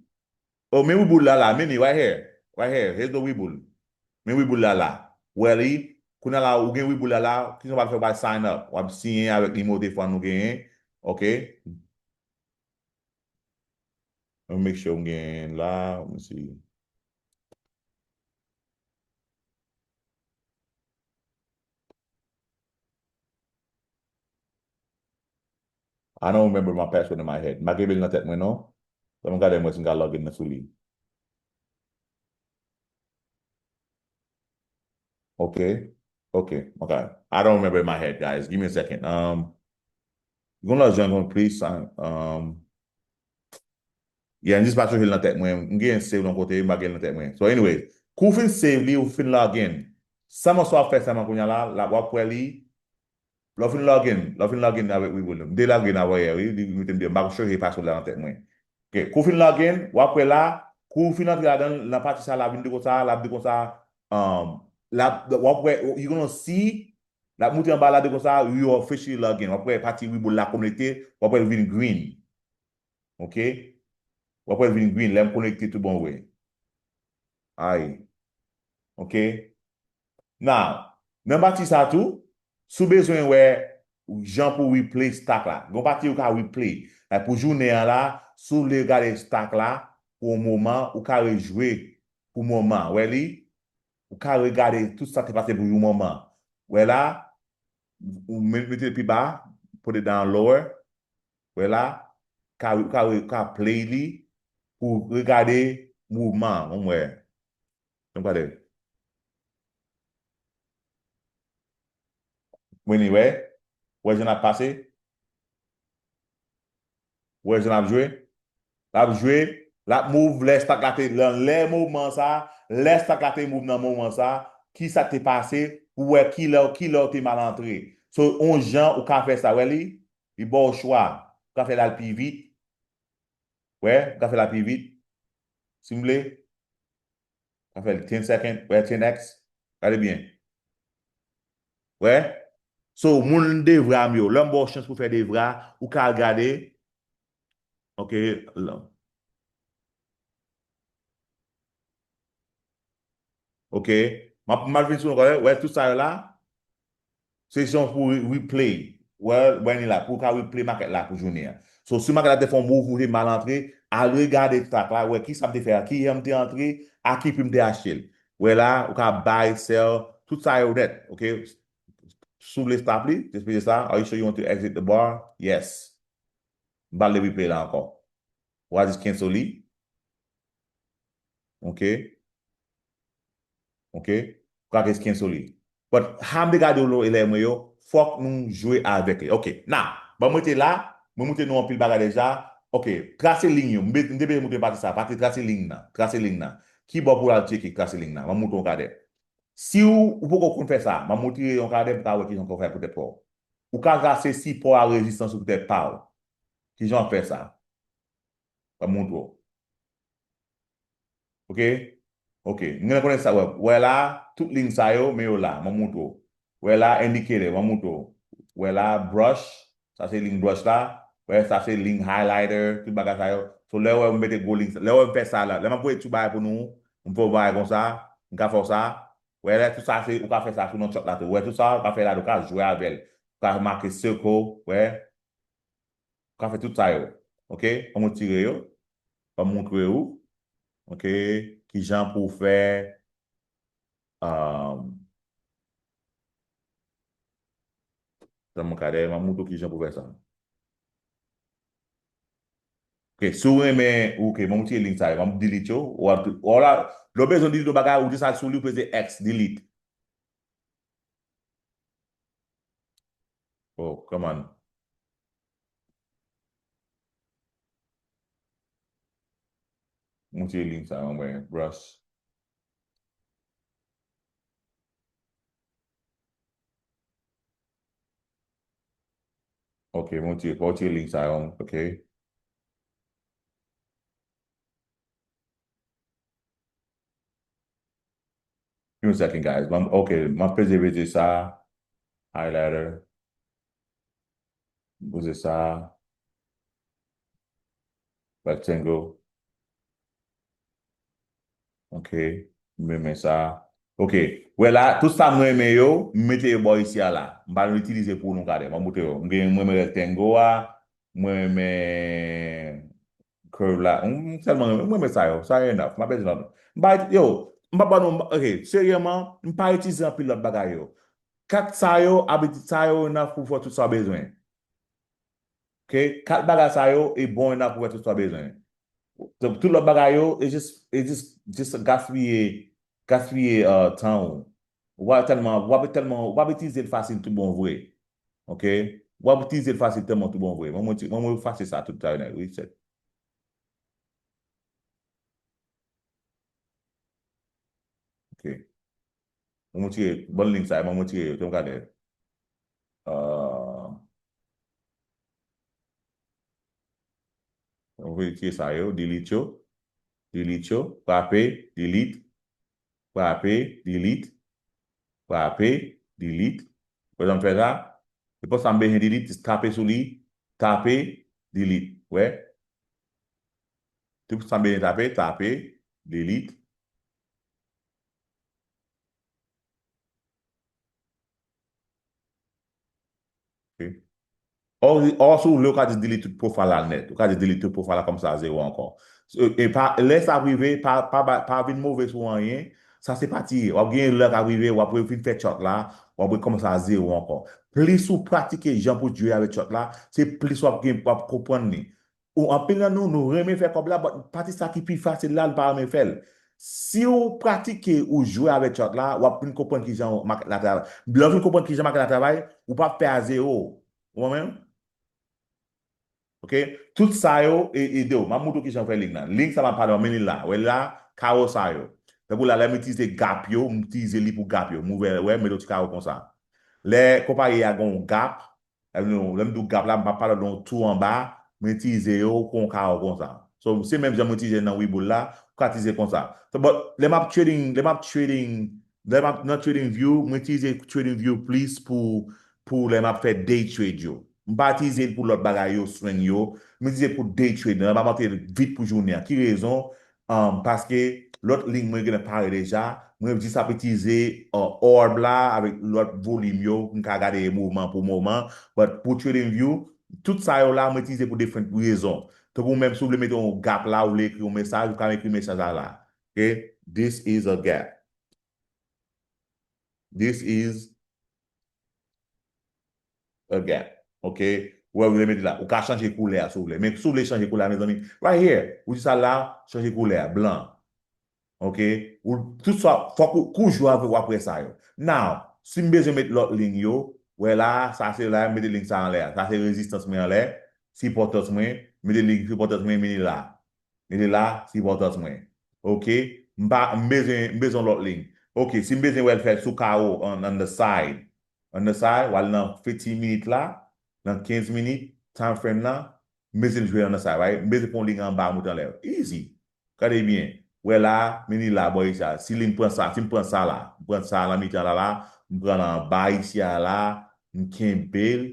Oh, men Webull la la, men li, right here. Right here. Here's the Webull. Men Webull la la. Wè li, kounye a la, ou gen Webull la la, kijan w pral fè w pral sign up? W ap siyen avèk nimewo telefòn ou genyen. Ok? Mwen make sure m gen la, mwen si. I don't remember my password in my head. M pa kenbe l nan tèt mwen, non. Fò m gade mwen si m ka log in nan sou li. Ok. Ok. Ok. I don't remember in my head, guys. Give me a second. Um, you gonna log in, please? Um, yeah, m jis pa chonje l nan tèt mwen. M gen save l yon kote, m pa gen l nan tèt mwen. So anyway, kou w fin save li, ou fin log in. Sèlman sa w ap fè sèlman kounye a la, la w ap wè li. Lè w fin log in, lè w fin log in avèk Webull, m te log in avè w yè, wi, li mete m deyò, m pa chonje password la nan tèt mwen. Ok, kou w fin log in, w ap wè la, kou w fin antre ladan l, nan pati sa, l ap vin di konsa, l ap di konsa, um, l ap, w ap wè, you gonna see, l ap moute anba la di konsa, you officially log in. W ap wè pati Webull la konekte, w ap wè l vin green. Ok? W ap wè l vin green, lè m konekte tout bon vre. Ay. Ok? Now, nan pati sa tou, si w bezwen wè jan pou replay stock la, gen yon pati ou ka replay. Like, pou jounen an la, si w vle gade stock la pou yon moman, ou ka rejwe pou moman. Wè li? Ou ka regade tout sa te pase pou yon moman. Wè la, ou met, mete l pi ba, put it down lower. Wè la, ka, ka, ka play li pou regade mouvman an, bon, m wè. Ann gade. Mwen li wè. Wè jan l ap pase. Wè jan l ap jwe. L ap jwe. L ap move lè stock la te nan lè moman sa. Lè stock la te move nan moman sa. Ki sa k te pase pou wè kilè, kilè w te mal antre. So, on jan ou ka fè sa. Wè li? Li ba w chwa. Ou ka fè l al pi vit. Wè, ou ka fè l al pi vit. Si m vle. Ou ka fè l ten second, wè, ten X. Gade byen. Wè. So, moun devra m yo, lè m ba w chans pou fè devra, ou ka al gade. Ok. Ok. M ap, m ap vin sou nou ankò, wè tout sa yo la. Se jan pou re-, replay. Wè, wè ni la, pou w ka replay market la pou jounen an. So, si market la te fè yon move ou te mal antre, al regade stock la, wè ki sa m te fè a, ki jan m te antre, a ki pri m te achte l. Wè la, ou ka buy, sell, tout sa yo nèt, ok? Si w vle stop li, just peze sa. Are you sure you want to exit the bar? Yes. M pa vle replay la ankò. Ou a just cancel li. Ok. Ok. Ou ka just cancel li. But, jan m te gade w elè mwen yo, fòk nou jwe avèk li. Ok. Now, bon, mwen te la, mwen montre nou anpil bagay deja. Ok. Trase liy yo. M be-, m te bezwen montre pati sa. Pati trase liy nan. Trase liy nan. Ki bò pou w al tcheke trase liy nan? M ap montre w yon kadè. Si w, ou poko konn fè sa, m ap montre yon kadè pou w ka wè kijan w ka fè poutèt pa w. Ou ka trase sipò a rezistans ou poutèt pa w. Kijan w ap fè sa? M ap montre w. Ok? Ok. M gen konnen sa, wè. Wè la, tout liy sa yo, men yo la, m ap montre w. Wè la, indicator, m ap montre w. Wè la, brush, sa se liy brush la. Wè, sa se liy highlighter, tout bagay sa yo. So, lè w wè m mete gwo liy, lè w wè m fè sa la, lè m ap voye tout bagay pou nou, m fè yon bagay konsa, m ka fè w sa. Wè, lè tout sa se, ou ka fè sa sou nan chart la tou. Wè, tout sa, ou ka fè la, ou ka jwe avè l. Ou ka make circle, wè. ka fè tout sa yo. Ok? Ban m retire yo. Ban m montre ou. Ok? Kijan pou w fè. Um, Tann mwen ka dèyè, m ap montre w kijan pou fè sa. Ok, si w renmen, ok, ban m retire link sa yo, ban m delete yo, ou ap, ou la, lè w bezwen delete yon bagay, ou jis al sou li, ou peze X, delete. Oh, come on. M retire link sa yo, mwen, brush. Ok, m retire, fò w retire link sa yo, ok. Give me a second, guys. Ban m, ok, m ap peze, peze sa. Highlighter. Poze sa. Rectangle. Ok. M renmen sa. Ok. Wè la, tout sa m renmen yo, m mete yo bò isi a la. M pa itilize pou nou gade. M ap montre yo. M gen, m renmen rectangle a. M renmen curve la. M sèlman renmen, m renmen sa yo. Sa yo enough. M pa bezwen lòt. M pa, yo, m pa ban nou, ok, seryeman, m pa itilize anpil lòt bagay yo. Kat sa yo, abitid sa yo enough pou fè tout sa w bezwen. Ok? Kat bagay sa yo e bon enough pou fè tout sa w bezwen. Tout lòt bagay yo, e jis, e jis, jis gaspiye, gaspiye, uh, tan ou. W ap tèlman, w ap tèlman, w ap itilize l fasil tout bon vre. Ok? W ap itilize l fasil tèlman tout bon vre. Mwen, mwen, mwen, mwen efase sa tout sa yo nèt, reset. Ok. Mwen retire, ban link sa yo, mwen retire yo, te m gade. Ah. Mwen retire sa yo, delete yo. Delete yo, frape, delete. Frape, delete. Frape, delete. Wè jan m fè sa? Se pa sa m bezwen delete, jis tape sou li, tape, delete. Wè? Tout sa m bezwen tape, tape, delete. Ok. Or, or, si w vle, ou ka jis delete tout profile la nèt. Ou ka jis delete tout profile la kòmsa zewo ankò. E, e pa, lè sa ap rive, pa, pa, pa, pa vin move sou anyen. Sa se pati. W ap gen lè k ap rive, w ap vin fè chart la, w ap rekòmanse a zewo ankò. Plis ou pratike jan pou jwe avèk chart la, se plis w ap gen, w ap konprann li. Ou, anpil nan nou, nou renmen fè kòb la, but pati sa ki pi fasil la, nou pa renmen fè l. Si w pratike, ou jwe avèk chart la, w ap vin konprann kijan makèt la travay. Lè w vin konprann kijan makèt la travay, ou p ap pè a zewo. Ou konprann? Ok? Tout sa yo, e, ede w. M ap montre w kijan fè link nan. Link sa m ap pale w, men li la. Wè la, kawo sa yo. Tankou la, lè m itilize gap yo, m itilize li pou gap yo. M ouvè, wè, m mete yon ti kawo konsa. Lè konpayi a gen yon gap, lè m, lè m di w gap la, m pa pale de yon tou anba, m itilize yo kon kawo konsa. So, se menm jan m itilize nan Webull la, ou ka itilize konsa. So, but, lè m ap trading, lè m ap trading, lè m ap nan trading view, m itilize trading view plis pou, pou lè m ap fè day trade yo. M pa itilize l pou lòt bagay yo, swing yo. M itilize l pou day trade. Lè m ap antre vit pou jounen an. Ki rezon? Um, paske lòt link mwen gentan pare deja. Mwen jis ap itilize, uh, orb la avèk lòt volim yo pou m ka gade mouvman pou moman. But pou trading view, tout sa yo la, mwen itilize pou different rezon. Tankou menm si w vle mete yon gap la, ou vle ekri yon mesaj, ou ka ekri mesaj la la. Ok? This is a gap. This is a gap. Ok? Ou wè, ou vle mete la. Ou ka chanje koulè a si w vle. Men si w vle chanje koulè a, mezanmi, right here. Ou di sa la, chanje koulè a, blan. Ok? Ou, tout sa, fòk ou, kou jwe avè w ap wè sa yo. Now, si m bezwen met lòt liy yo, wè la, sa se la, m mete liy sa anlè a. Sa se rezistans mwen anlè, sipòtans mwen, mete liy sipòtans mwen, men li la. Li la, sipòtans mwen. Ok? M pa, m bezwen, m bezwen lòt liy. Ok, si m bezwen wè l fè sou kawo on, on the side. On the side, w al nan fifteen minit la, nan kenz minit, time frame la, m bezwen l jwe on the side, right? M bezwen pran yon liy anba, moute anlè. Easy. Gade byen. Wè la, men li la, bò isi a. Si li m pran sa, si m pran sa la, m pran sa nan mitan la la, m pran l anba isi a la, m kenbe l,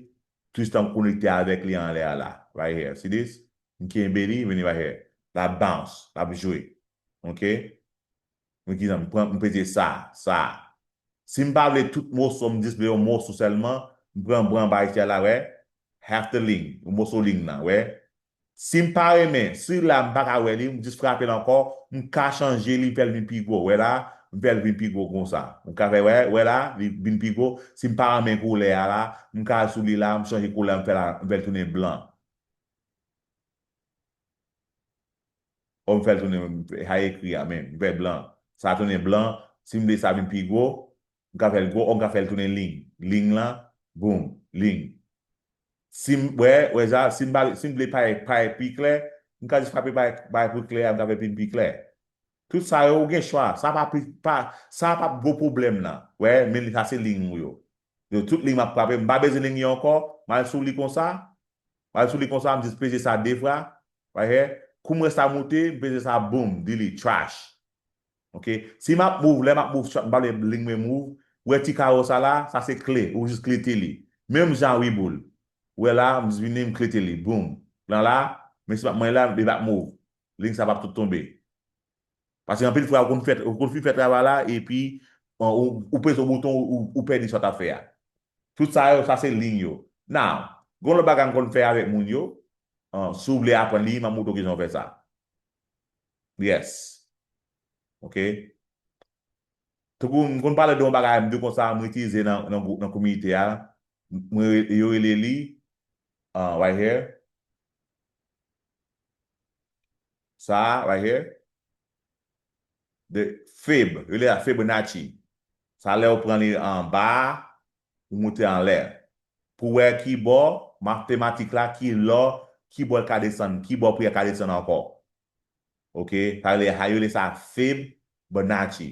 jistan m konekte avèk li anlè a la. Right here. See this? M kenbe li, vini right here. L ap bounce, l ap jwe. Ok? Mwen ki jan, m pran, m peze sa, sa. Si m pa vle tout moso, m jis vle yon moso sèlman, m pran bran anba isi a la, wè. half the link, yon moso link nan, wè. Si m pa renmen, si la m pa ka wè li, m jis frape l ankò, m ka chanje li, m fè l vin pi gwo. Wè la, m fè l vin pi gwo konsa. M ka fè, wè, wè la, li vin pi gwo. Si m pa renmen koulè a la, m ka al sou li la, m chanje koulè, m fè la, m fè l tounen blan. O, m fè l tounen, sa ekri a menm, m fè blan. Sa tounen blan, si m vle sa vin pi gwo, m ka fè l gwo, o, m ka fè l tounen liy. Liy lan, boum, liy. Si m, wè, wè sa, si m pa, si m vle parèt, parèt pi klè, m ka jis frape parèt, parèt pi klè a, m ka fè pi, pi klè. Tout sa yo, ou gen chwa. Sa pa pi, pa, sa pa gwo pwoblèm nan. Wè, men sa se liy ou yo. Yo, tout liy m ap frape, m pa bezwen liy yo ankò, m al sou li konsa, m al sou li konsa, m jis peze sa de fwa, right here. Kou m wè sa moute, m peze sa, boum, delete, trash. Ok? Si m ap move, lè m ap move, m pa vle liy mwen move, ou wè ti kawo sa la, sa se kle, ou jis klete li. Menm jan Webull. Ou wè la, m vini, m klete li, boum. Lan la, men si m ap mwen la, li p ap move. Liy sa p ap tout tonbe. Paske anpil fwa, ou konn fè, ou konn fin fè travay la, epi, ou, ou peze yon bouton, ou, ou pèdi sa w t ap fè a. Tout sa yo, sa se liy yo. Now, gen yon lòt bagay m konn fè avèk moun yo, an, si w vle aprann li, m ap montre w kijan w fè sa. Yes. Ok? Tankou m konn pale de yon bagay, m di konsa, m itilize nan, nan, gwoup- nan komite a, mwen, yo rele li, ah, right here. Sa, right here. The fib, yo rele a Fibonacci. Sa lè ou pran li anba, ou moute anlè. Pou wè ki bò, matematik la, ki lò, ki bò l ka desann, ki bò pri a ka desann ankò. Ok, sa rele, sa yo rele sa Fibonacci.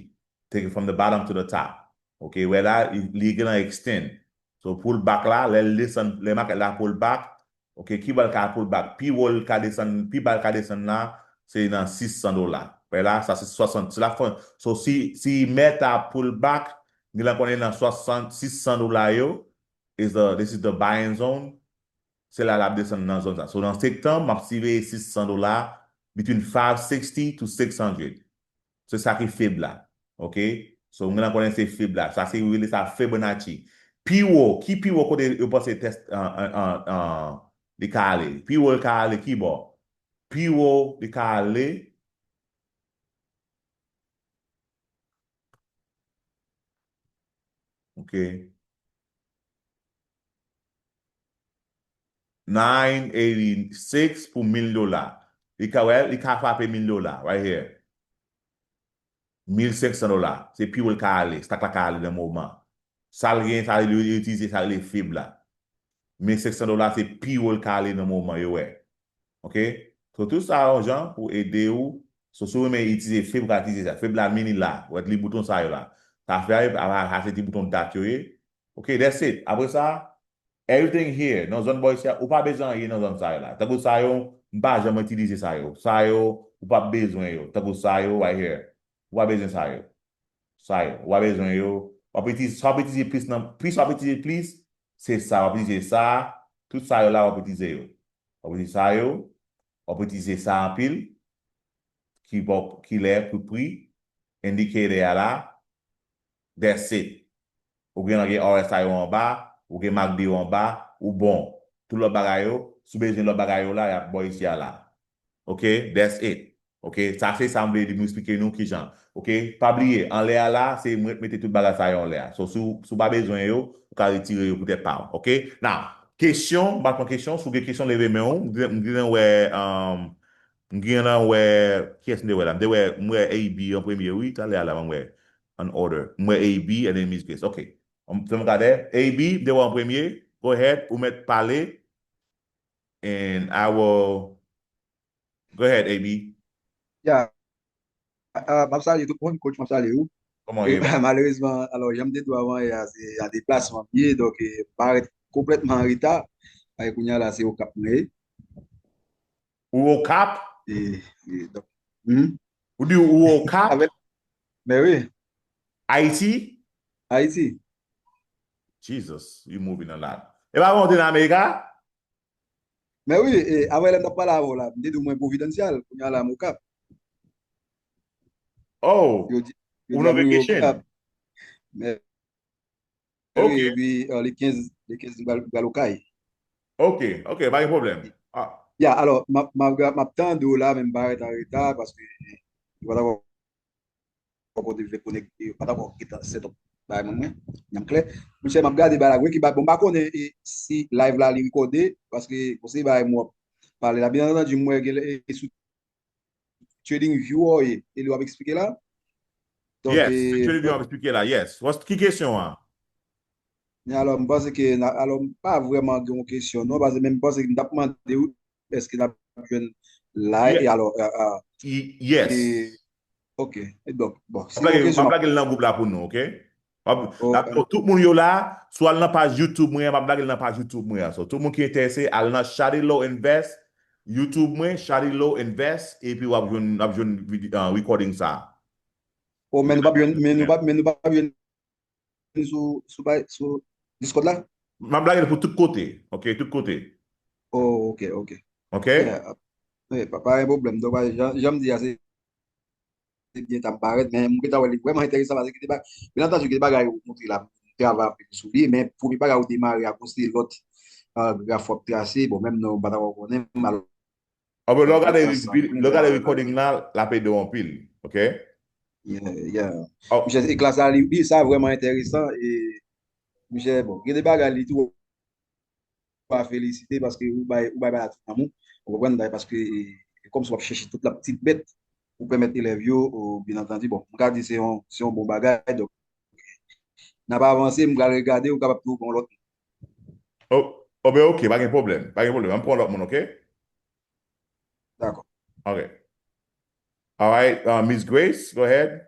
Take it from the bottom to the top. Ok, wè la, li gen nan extend. So, pullback la, lè l desann, lè makèt la pullback, ok, ki bò l ka pullback? Pi wo l ka desann, pi ba l ka desann la, se nan sis san dola. Wè la, sa se swasant, se la fen. So, si, si Meta pullback, gen lè konnen nan swasant, sis san dola yo, is the, this is the buying zone, se la l ap desann nan zòn sa. So, nan septanm, m ap siveye sis san dola, between five sixty to six hundred. Se sa ki fib la. Ok? So, m gen lè konnen se fib la. Sa se yo rele sa Fibonacci. Pi wo, ki pi wo kote yo panse tès, an, an, an, an, li ka ale? Pi wo li ka ale ki bò? Pi wo li ka ale, ok. Nine eighty-six pou mil dola. Li ka, wè, li ka frape mil dola, right here. Mil senk san dola. Se pi wo l ka ale, stock la ka ale nan moman. Sa l gen, sa l itilize, sa l fib la. Mil senk san dola, se pi wo l ka ale nan moman, yo wè. Ok? So, tout sa yon jan pou ede ou. So, si w renmen itilize fib, ou ka itilize sa. Fib la, mini la. Ou wè li bouton sa yo la. Sa fè a, a, a, se ti bouton dat yo ye. Ok, that's it. Apre sa, everything here, nan zòn bò isi a, ou pa bezwen anyen nan zòn sa yo la. Tankou sa yo, m pa janm itilize sa yo. Sa yo, ou pa bezwen yo. Tankou sa yo, right here. Ou pa bezwen sa yo. Sa yo, ou pa bezwen yo. W ap itilize, sa w ap itilize plis nan, plis w ap itilize plis, se sa, w ap itilize sa, tout sa yo la, w ap itilize yo. W ap itilize sa yo, w ap itilize sa anpil, ki bò, ki lè, ki pri, indicator a la, that's it. Ou gen, gen R S I yo anba, ou gen MACD yo anba, ou bon. Tout lòt bagay yo, si w bezwen lòt bagay yo la, y ap bò isi a la. Ok, that's it. Ok, sa se sa m vle di m eksplike nou kijan. Ok, pa bliye, anlè a la, se mwen k mete tout bagay sa yo anlè a. So, si w, si w pa bezwen yo, ou ka retire yo poutèt pa w. Ok, now, kesyon, m ap pran kesyon, si w gen kesyon, leve men w. M gen, m gen wè, um, m gen nan wè, kiyès m te wè la? M te wè, m wè A B an premye, wi, talè a la, m wè an order. M wè A B and then Miss Grace. Ok, um, fè m gade. A B, m te wè an premye. Go ahead, ou mèt pale. And I will Go ahead, A B. Ya. Ah, m ap salye tout moun, coach, m ap salye ou. Kòman w ye, man? Malerezman, alò, jan m te di w avan yè a, se a deplasman m ye, donk, eh, m parèt konplètman an reta. E kounye a la, se Okap mwen ye. Ou Okap? E, e, donk, hmm? Ou di ou Okap? Avèk, men wi. Ayiti? Ayiti. Jesus, you moving a lot. E pa bon, ou te nan Amerika? Men wi, e, avè lè m t ap pale avè w la, m te di w mwen Providencial, kounye a la m Okap. Oh, yo di, yo ou di nan vacation? Okap. Men, ok, wi, epi, eh, le kenz, le kenz m pral, m pral Okay. Ok, ok, pa gen pwoblèm. Ah, Ya, alò, m ap, m ap, m ap tande w la, men m parèt an reta paske yo pa t ankò kote vle konekte, yo pa t ankò gentan set up bagay mwen, mwen. Nyanm klè. Monchè, m ap gade bagay la, wi, ki ba, bon, m pa konnen e, si live la li rekòde, paske bon, se bagay mwen w ap pale la. Byen antandi, m wè gen e, e sou TradingView, e, e li w ap eksplike la. Donk, yes, e, se TradingView ap eksplike la, yes. What's, ki kesyon an? Men alò, m panse ke, alò, m pa vrèman gen yon kesyon, non, paske men m panse ke m t ap mande w, èske n ap jwenn la, Ye- e alò, a, a, Y- Yes. e, ok, e donk, bon, si M ap yon lage, m kesyon, ap lage l nan gwoup la pou nou, ok? M ap- Oh, n ap- tout moun yo la, sou al nan paj YouTube mwen, m ap lage l nan paj YouTube mwen an. So, tout moun ki enterese, al nan Shadi Low Invest, YouTube mwen, Shadi Low Invest, epi w ap jwenn, w ap jwenn vide- uh, recording sa. oh, men nou p ap jwenn, men nou p ap, men nou p ap jwenn sou, sou, bay- sou Discord la? M ap lage l pou tout kote, ok, tout kote. Oh, ok, ok. Ok? Yeah. Eh, pa, pa gen pwoblèm. Donk, jan, jan m di a, se se byen ta m parèt, men m gentan wè li vrèman enteresan paske gen de bagay, byen antandi, gen de bagay ou montre la, m travay anpil sou li, men premye bagay ou demare a, bon, se lòt paragraf w ap trase, bon, menm non, m pa t ankò konnen, m al Anben, lè w gade, trase sa, lè w gade recording la, l ap ede w anpil, ok? Yeah, yeah. Oh. Monchè, e klas la, li, li, sa vrèman enteresan, e, monchè, bon, gen de bagay, li tou pa felisite paske ou bay, ou bay bagay tout nan moun. Ou konprann, bay paske e, e kòmsi w ap chèche tout la ti bèt pou pèmèt elèv yo, ou, byen antandi, bon, m ka di se yon, se yon bon bagay, donk, n ap avanse, m pral regade, ou kapab tou pran lòt. Oh, oh, ben, ok, pa gen pwoblèm, pa gen pwoblèm. An pran lòt moun, ok? Dakò. Ok. All right, uh, Miss Grace, go ahead.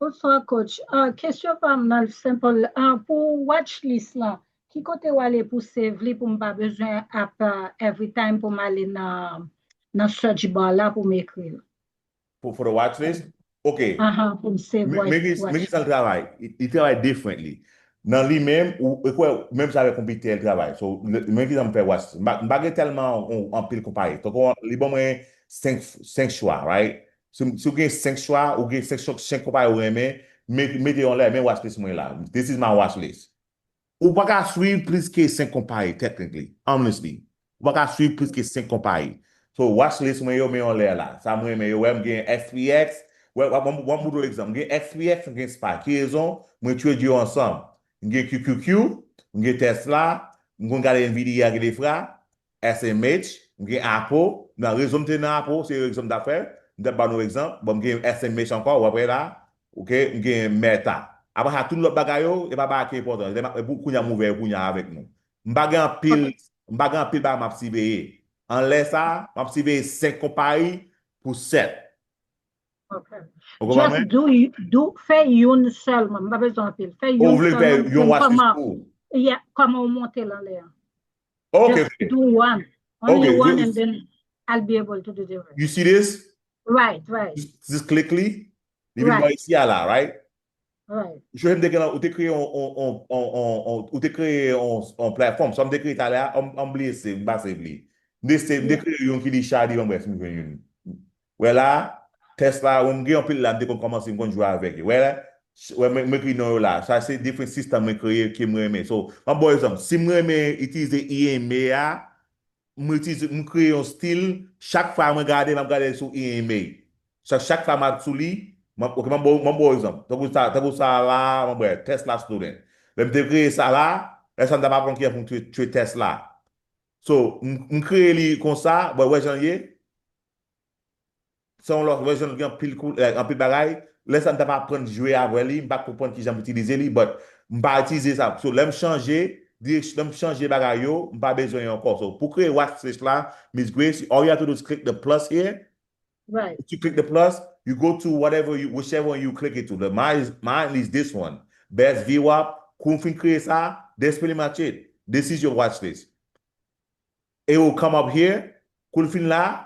Bonswa, coach. Ah, kesyon pa m nan simple. Ah, pou watch list la, ki kote w ale pou save li pou m pa bezwen ap ah, every time pou m ale nan, nan search bar la pou m ekri l? For, for the watch list? Ok. Aha, pou m save Men watch, men ki men watch. Ki sa l travay? Li li travay differently. Nan li menm, ou e kwè, menm jan avèk konpitè l travay. So, le- men ki jan m fè watch. M pa m pa gen tèlman yon anpil konpayi. Tankou li ban mwen senk senk chwa, right? Si, si w gen senk chwa, ou gen senk chwa, senk konpayi ou renmen, met- mete yon lè, men watch list mwen la. This is my watch list. Ou pa ka swiv plis ke senk konpayi, technically, honestly. Ou pa ka swiv plis ke senk konpayi. So, watch list mwen yo, men yon lè la. Sa mwen renmen yo, wè, m gen S P X, wè, wè, mwen mwen moutre w egzanp. M gen S P X, m gen spy. Ki rezon? Mwen trade yo ansanm. M gen Q Q Q, m gen Tesla, m konn gade Nvidia gen de fwa, S M H, m gen Apple. Nan rezon m te nan Apple, se egzanp m t ap fè. M t ap ba nou egzanp. Bon, m gen S M H ankò, w ap wè la. Ok, m gen Meta. Apre sa, tout lòt bagay yo, e pa bagay ki enpòtan. Se ma- e pou kounye a m ouvè yo kounye a avèk nou. M pa gen anpil, m pa gen anpil bagay m ap siveye. Anlè sa, m ap siveye senk konpayi pou sèt. Ok. Ou konprann Just mwen? do, do, fè youn sèlman, m pa bezwen anpil. Fè Ou youn vle fè sèlman pou yon m watch list kòman, pou ou? Yeah, kòman ou monte l anlè a. Ok, Just ok. Do one. Only Ok, one you- and then I'll be able to do the rest. You see this? Right, right, Just, just click li. Li vin bò right, isi a la, right? right. Joseph te gen ou te kreye on, on, on, on, on, ou te kreye on, on platform. Sa m te kreye talè a, m, m bliye se, m pa save li. M te se, m te Yeah. Kreye yon ki li Shadi, bon, bref, m jwenn youn. Wè la, Tesla, wè m gen anpil la, m te konn kòmanse, m konn jwe avèk yo. Wè la, wè, mwen, mwen ekri non yo la. Sa se different system mwen kreye ke mwen renmen. So, m ap ba w egzanp. Si mwen renmen itilize E M A a, mwen itilize, mwen kreye yon stil, chak fwa mwen gade, m ap gade sou E M A. Chak, chak fwa m ap sou li, m ap, ok, m ap ba w, m ap ba w egzanp. Tankou sa, tankou sa la, m ap ba w Tesla student. Lè m te kreye sa la, lè sa m t ap aprann kijan pou m trade, trade Tesla. So, m, m kreye li konsa, bon, wè jan l ye. Se yon lòt, wè jan l gen anpil kou, like, anpil bagay. Lè sa m t ap aprann jwe avè li, m pa konprann kijan m itilize li, but m pa itilize sa. So, lè m chanje, direksyon, lè m chanje bagay yo, m pa bezwen yo ankò. So, pou kreye watch list la, Miss Grace, all you have to do is click the plus here. Right. If you click the plus, you go to whatever you, whichever one you click it to. The, mine is, mine is this one. Best view up. Kou m fin kreye sa, that's pretty much it. This is your watch list. It will come up here. Kou l fin la,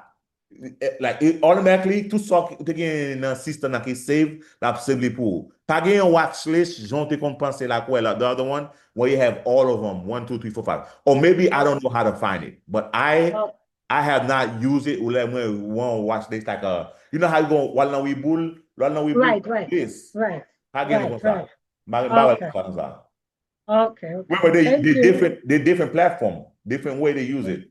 eh, like, it automatically, tout sa ou te gen nan system nan ki save, l ap save li pou ou. Pa gen yon watch list, jan w te konn panse la, kwè la, the other one, where you have all of them, one, two, three, four, five. Or maybe I don't know how to find it, but I, Oh, I have not used it, ou lè mwen, one watch list, like, uh, you know how you go, w al nan Webull, w al nan Webull, right, right, list. Right. Pa gen Right, konsa. Right. M pa, m pa wè Okay. konsa. Okay, okay. Remember, they, Thank they you. different, they different platform, different way they use it.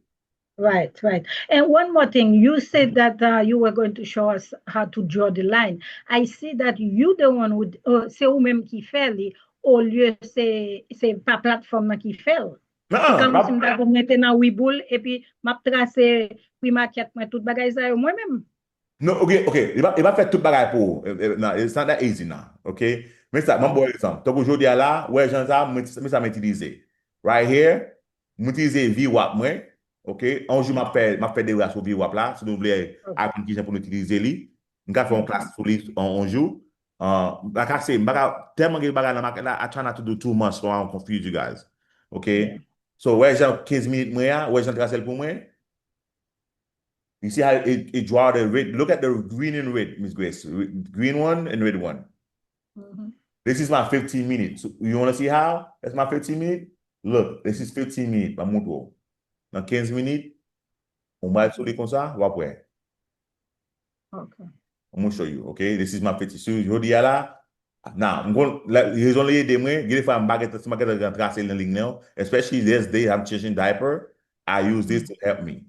Right, right. And one more thing, you said that uh, you were going to show us how to draw the line. I see that you the one who, uh, se ou menm ki fè li, olye se se pa platform nan ki fè l. Se kòm si m ta pou mete nan Webull epi m ap trase prix market mwen, tout bagay sa yo mwen menm. No, ok, ok. Li pa, li pa fè tout bagay pou ou. Eh, eh, nah, it's not that easy now, ok? Men sa, m ap ba w egzanp. Tankou jodi a la, wè jan sa, men sa m itilize. Right here, m itilize V wap mwen, ok? Yon jou m ap fè, m ap fè dera sou V wap la, si nou vle aprann kijan pou nou itilize li. M ka fè yon klas sou li yon, yon jou. Uh, like I say, m pa ka, tèlman gen bagay nan market la, I try not to do too much so I don't confuse you guys. Ok? So, wè jan kenz minit mwen a, wè jan trase l pou mwen. You see how it, it draw the red? Look at the green and red, Miss Grace. Re- Green one and red one. This is my fifteen minutes. So, you want to see how? That's my fifteen minute. Look, this is fifteen minutes. M ap montre w. Nan kenz minit, ou mwen sou li konsa, w ap wè. Okay. I'm gonna show you, okay? This is my fifty. So, jodi a la, now, I'm going, like, rezon li ede mwen, gen de fwa m pa gen, si m pa gen trase nan liy nan, especially this day, I'm changing diaper, I use this to help me.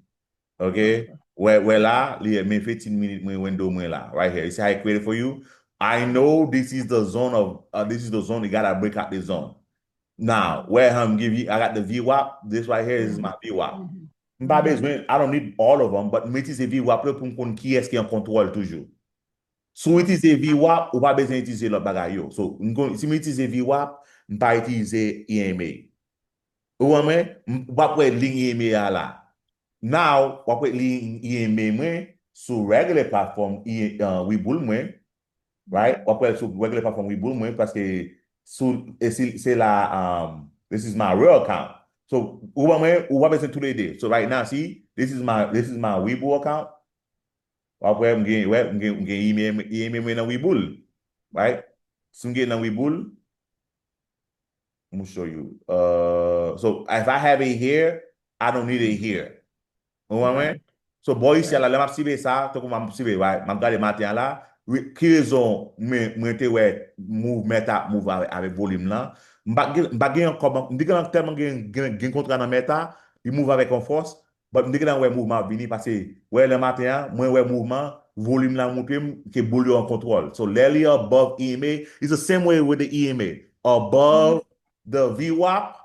Okay? Wè, wè la, li men fifteen minute mwen window mwen la, right here. You see how I create it for you? I know this is the zone of, uh, this is the zone, you gotta break out the zone. Now, where I'm give you, I got the V wap. This right here is my V wap. M pa bezwen, I don't need all of them, but m itilize V wap la pou m konn kiyès ki an kontwòl toujou. Si w itilize V wap, ou pa bezwen itilize lòt bagay yo. So, m konn, si m itilize V wap, m pa itilize E M A. Ou wè mwen? M, w ap wè liy E M A a la. Now, w ap wè liy E M A mwen sou regular platform, e, uh, Webull mwen. Right? W ap wè l sou regular platform Webull mwen, paske sou, e si, se la, um, this is my real account. So, ou wè mwen, ou pa bezwen tou le de. So, right now, see, this is my, this is my Webull account. W ap wè, m gen, wè, m gen, m gen E M A, E M A mwen nan Webull. Right? Si m gen nan Webull, I'm gonna show you. Uh, so, if I have it here, I don't need it here. Ou wè mwen? So, bò isi a la, lè m ap sive sa, tankou m ap sive, right? M ap gade maten an la, wi, ki rezon mwen, mwen te wè move, Meta ap move avè, avèk volim lan? M pa gen, m pa gen ankò, m te gen tèlman gen, gen, gen kontra nan Meta, li move avèk yon fòs, but m te gentan wè mouvman ap vini, paske, wè, nan maten an, mwen wè mouvman, volim lan monte m, ke boul yo an kontwòl. So, lè li above E M A, it's the same way with the E M A. Above the V wap,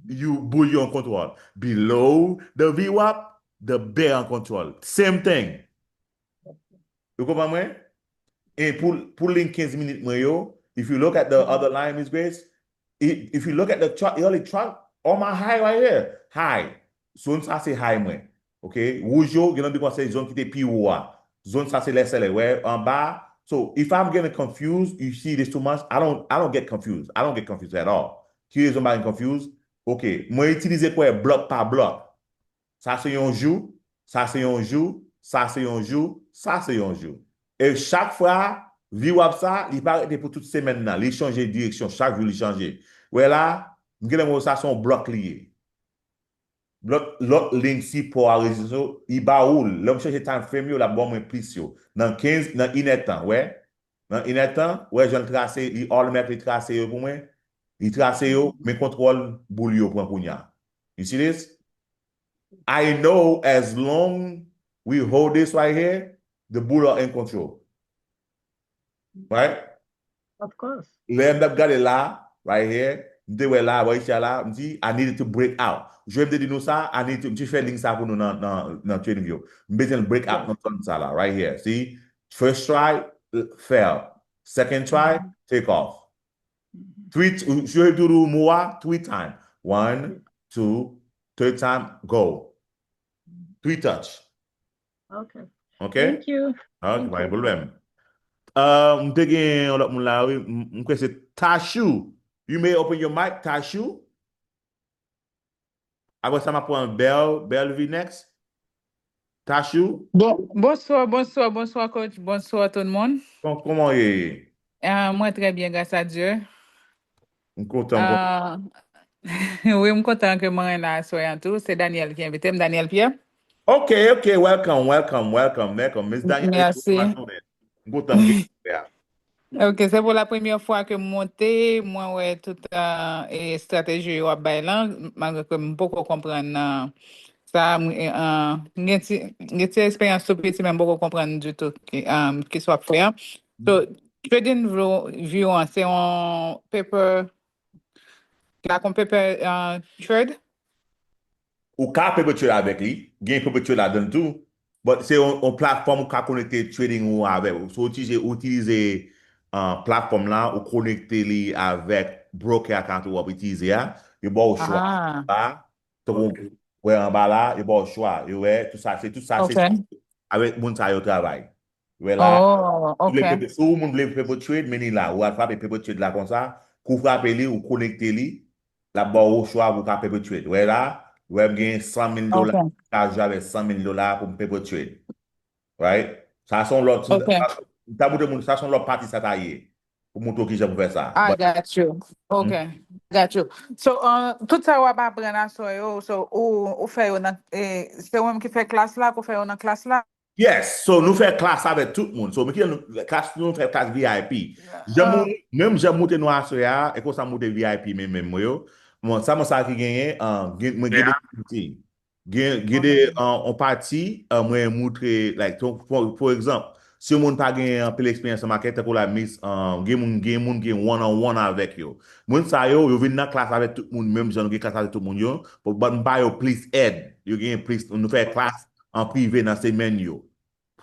you boul yo an kontwòl. Below the V wap, the bear an kontwòl. Same thing. Ou konprann mwen? E pou, pou liy kenz minit mwen yo, if you look at the other line, Miss Grace, i- if you look at the chart, early chart, on my high right here, high. Zòn sa se high mwen. Ok? Wouj yo, gen nan de konsèy zòn ki te pi wo a. Zòn sa se lè sèlè, wè, anba. So, if I'm getting confused, you see this too much, I don't, I don't get confused. I don't get confused at all. Ki rezon m pa gen confused? Ok, mwen itilize kwè blòk pa blòk. Sa se yon jou, sa se yon jou, sa se yon jou, sa se yon jou. E chak fwa, V wap sa, li pa rete pou tout semèn nan. Li chanje direksyon, chak jou li chanje. Wè la, m genlè wè sa se yon blòk li ye. Lòt, lòt liy sipò a rezistans yo, li ba ou l. Lè m chèche time frame yo, l ap ban mwen plis yo. Nan kenz, nan inèdtan, wè. Nan inèdtan, wè jan l trase, li automatically trase yo pou mwen. Li trase yo, men kontwòl boul yo pran kounya. You see this? I know as long we hold this right here, the bull are in control. Right? Of course. Lè m t ap gade la, right here, m te wè la, bò isi a la, m di, I needed to break out. Jwe m te di nou sa, I need to, m te fè liy sa pou nou nan, nan, nan TradingView. M bezwen break out nan zòn sa la, right here. See? First try, fail. Second try, take off. Three, t- jwe doudou mou a, three time. One, two, third time, go. Three touch. Okay. Ok? Thank you. Ah, pa gen pwoblèm. Uh, m te gen yon lòt moun la, wi. M m kwè se Tashou. You may open your mic, Tashou. Apre sa, m ap pran Bel, Belvi next. Tashou. Bon, bonswa, bonswa, bonswa, coach. Bonswa, tout le monde. Kon- Kòman w ye? Ah, mwen trè byen, gras a Dye. M kontan, m kontan. Ah, wi, m kontan ke mwen la aswè an tou. Se Daniel ki envite m, Daniel Pierre. Ok, ok, welcome, welcome, welcome, welcome. Miss Daniel, Merci. M kontan ke w la. Ok, se pou la premyè fwa ke m monte, mwen wè tout uh, estrateji yo ap bay lan, malgre ke m poko konprann uh, sa, m gen ti eksperyans tou piti, men m poko konprann ditou ki sa w ap fè an. So, TradingView an, se yon paper, like on paper uh, trade? Ou ka paper trade avèk li, gen paper trade ladan l tou, but se yon platfòm ou ka konekte trading ou avè l. So, ou itilize, ou itilize uh, platfòm la, ou konekte li avèk broker account ou ap itilize a, yo ba w chwa. Tankou wè anba la, yo ba w chwa. Yo wè, tout sa, se tout sa, se avèk moun sa yo travay. Wè la, oh, ok. Si w moun vle paper trade, men li la. Ou al frape paper trade la konsa. Kou w frape li, ou konekte li. L ap ba w chwa pou w ka paper trade. Wè la, wè m gen san mil dola. M ka jwe avèk san mil dola pou m paper trade. Right? Sa se yon lòt. M ta montre moun, sa se yon lòt pati sa ta ye. Pou montre w kijan pou fè sa. I got you. Ok. Got you. So, uh, tout sa w ap aprann aswè yo, so, ou, ou fè yo nan, eh, se ou menm ki fè klas la, ou fè yo nan klas la? Yes, so nou fè klas avèk tout moun. So, men ki klas nou fè klas V I P. Jan moun, menm jan moute nou aswè a, e konsa moute V I P men menm mwen yo. Bon, sa mwen sa ki genyen, uh, gen, mwen gen de pati. Gen, gen de uh, on pati, uh, mwen moutre, like, for, for example, si yon moun pa gen anpil eksperyans nan market, tankou la mis, uh, gen moun, gen moun gen one on one avèk yo. Moun sa yo, yo vin nan klas avèk tout moun, menm jan nou gen klas avèk tout moun yo, but m ba yo plis èd. Yo gen plis, nou fè klas an prive nan semèn yo.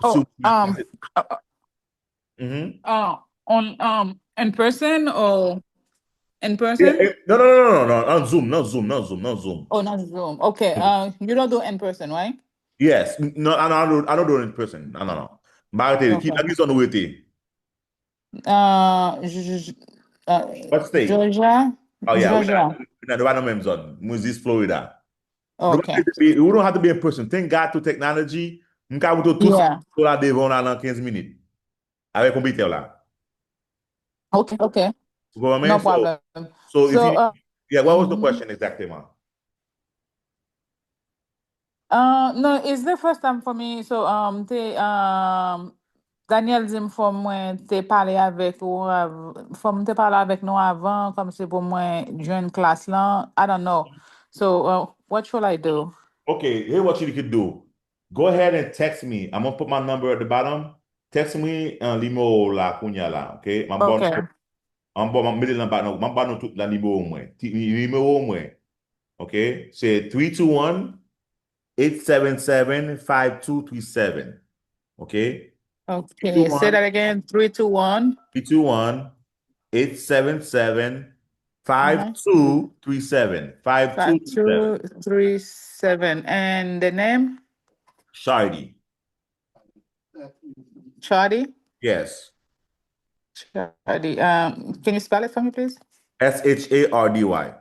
Oh, um, uh, uh, on um, in person or in person? No, no, no, no, no, on Zoom, nan Zoom, nan Zoom, nan Zoom. Oh, nan Zoom. Okay. Uh, you don't do in person, right? Yes. No, I don't, I don't do it in person. No, no, no. M pa rete. Ki nan ki zòn ou rete? Uh, What state? Georgia. Oh, yeah. Georgia. Nou pa nan menm zòn. Mwen zis Florida. Okay. We don't have to be in person. Thank God to technology. M ka montre tout sa la devan la nan kenz minit. Avèk konpitè la. Okay, okay. Ou konprann? No problem. So, if you, yeah, what was the question exactement? Uh, no, it's the first time for me. So, um, te, um, Daniel di m fò mwen te pale avèk ou, fò m te pale avèk nou avan, kòmsi pou mwen jwenn klas lan. I don't know. So, uh, what should I do? Okay, here's what you could do. Go ahead and text me. I'm gonna put my number at the bottom. Text me uh, nimewo w la kounya la, okay? M ap ba nou, m ap ba nou tout la nimewo mwen. Nimewo mwen. Okay? Se three two one, eight seven seven, five two three seven. Okay? Okay, say that again. three two one. three two one, eight seven seven, five two three seven. five two three seven. And the name? Shardy. Shardy? Yes. Shardy. Um, can you spell it for me, please? S H A R D Y.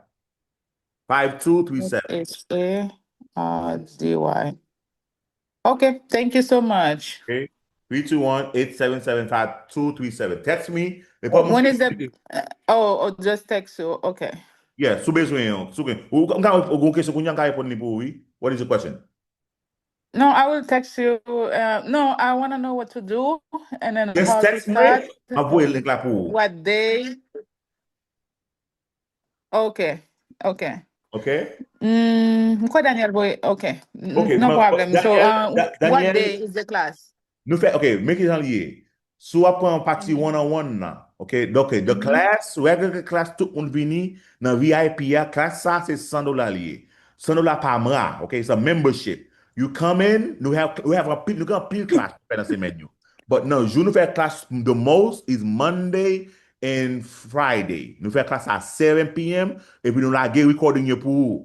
five two three seven. S H A R D Y. Okay, thank you so much. Okay. three two one, eight seven seven, five two three seven. Text me. When is the, oh, oh, just text you. Okay. Yeah, si w bezwen yon. Si w gen yon kesyon kounye a, m ka reponn li pou ou, wi. What is the question? No, I will text you. Uh, no, I want to know what to do and then just text me. M ap voye link la pou ou. What day? Okay, okay. Okay. Mm, m kwè Daniel voye. Okay. Okay, no problem. So, uh, what day is the class? Nou fè, okay, men ki jan li ye. Si w ap pran pati one on one nan, okay? Donk, the class, regular class, tout moun vini nan V I P a, class sa se san dola li ye. San dola pa mwa, okay? It's a membership. You come in, nou have, we have anpil, nou gen anpil class pou fè nan semèn yo. But nan jou nou fè class the most is Monday and Friday. Nou fè class a seven p.m. epi nou lage recording yo pou ou.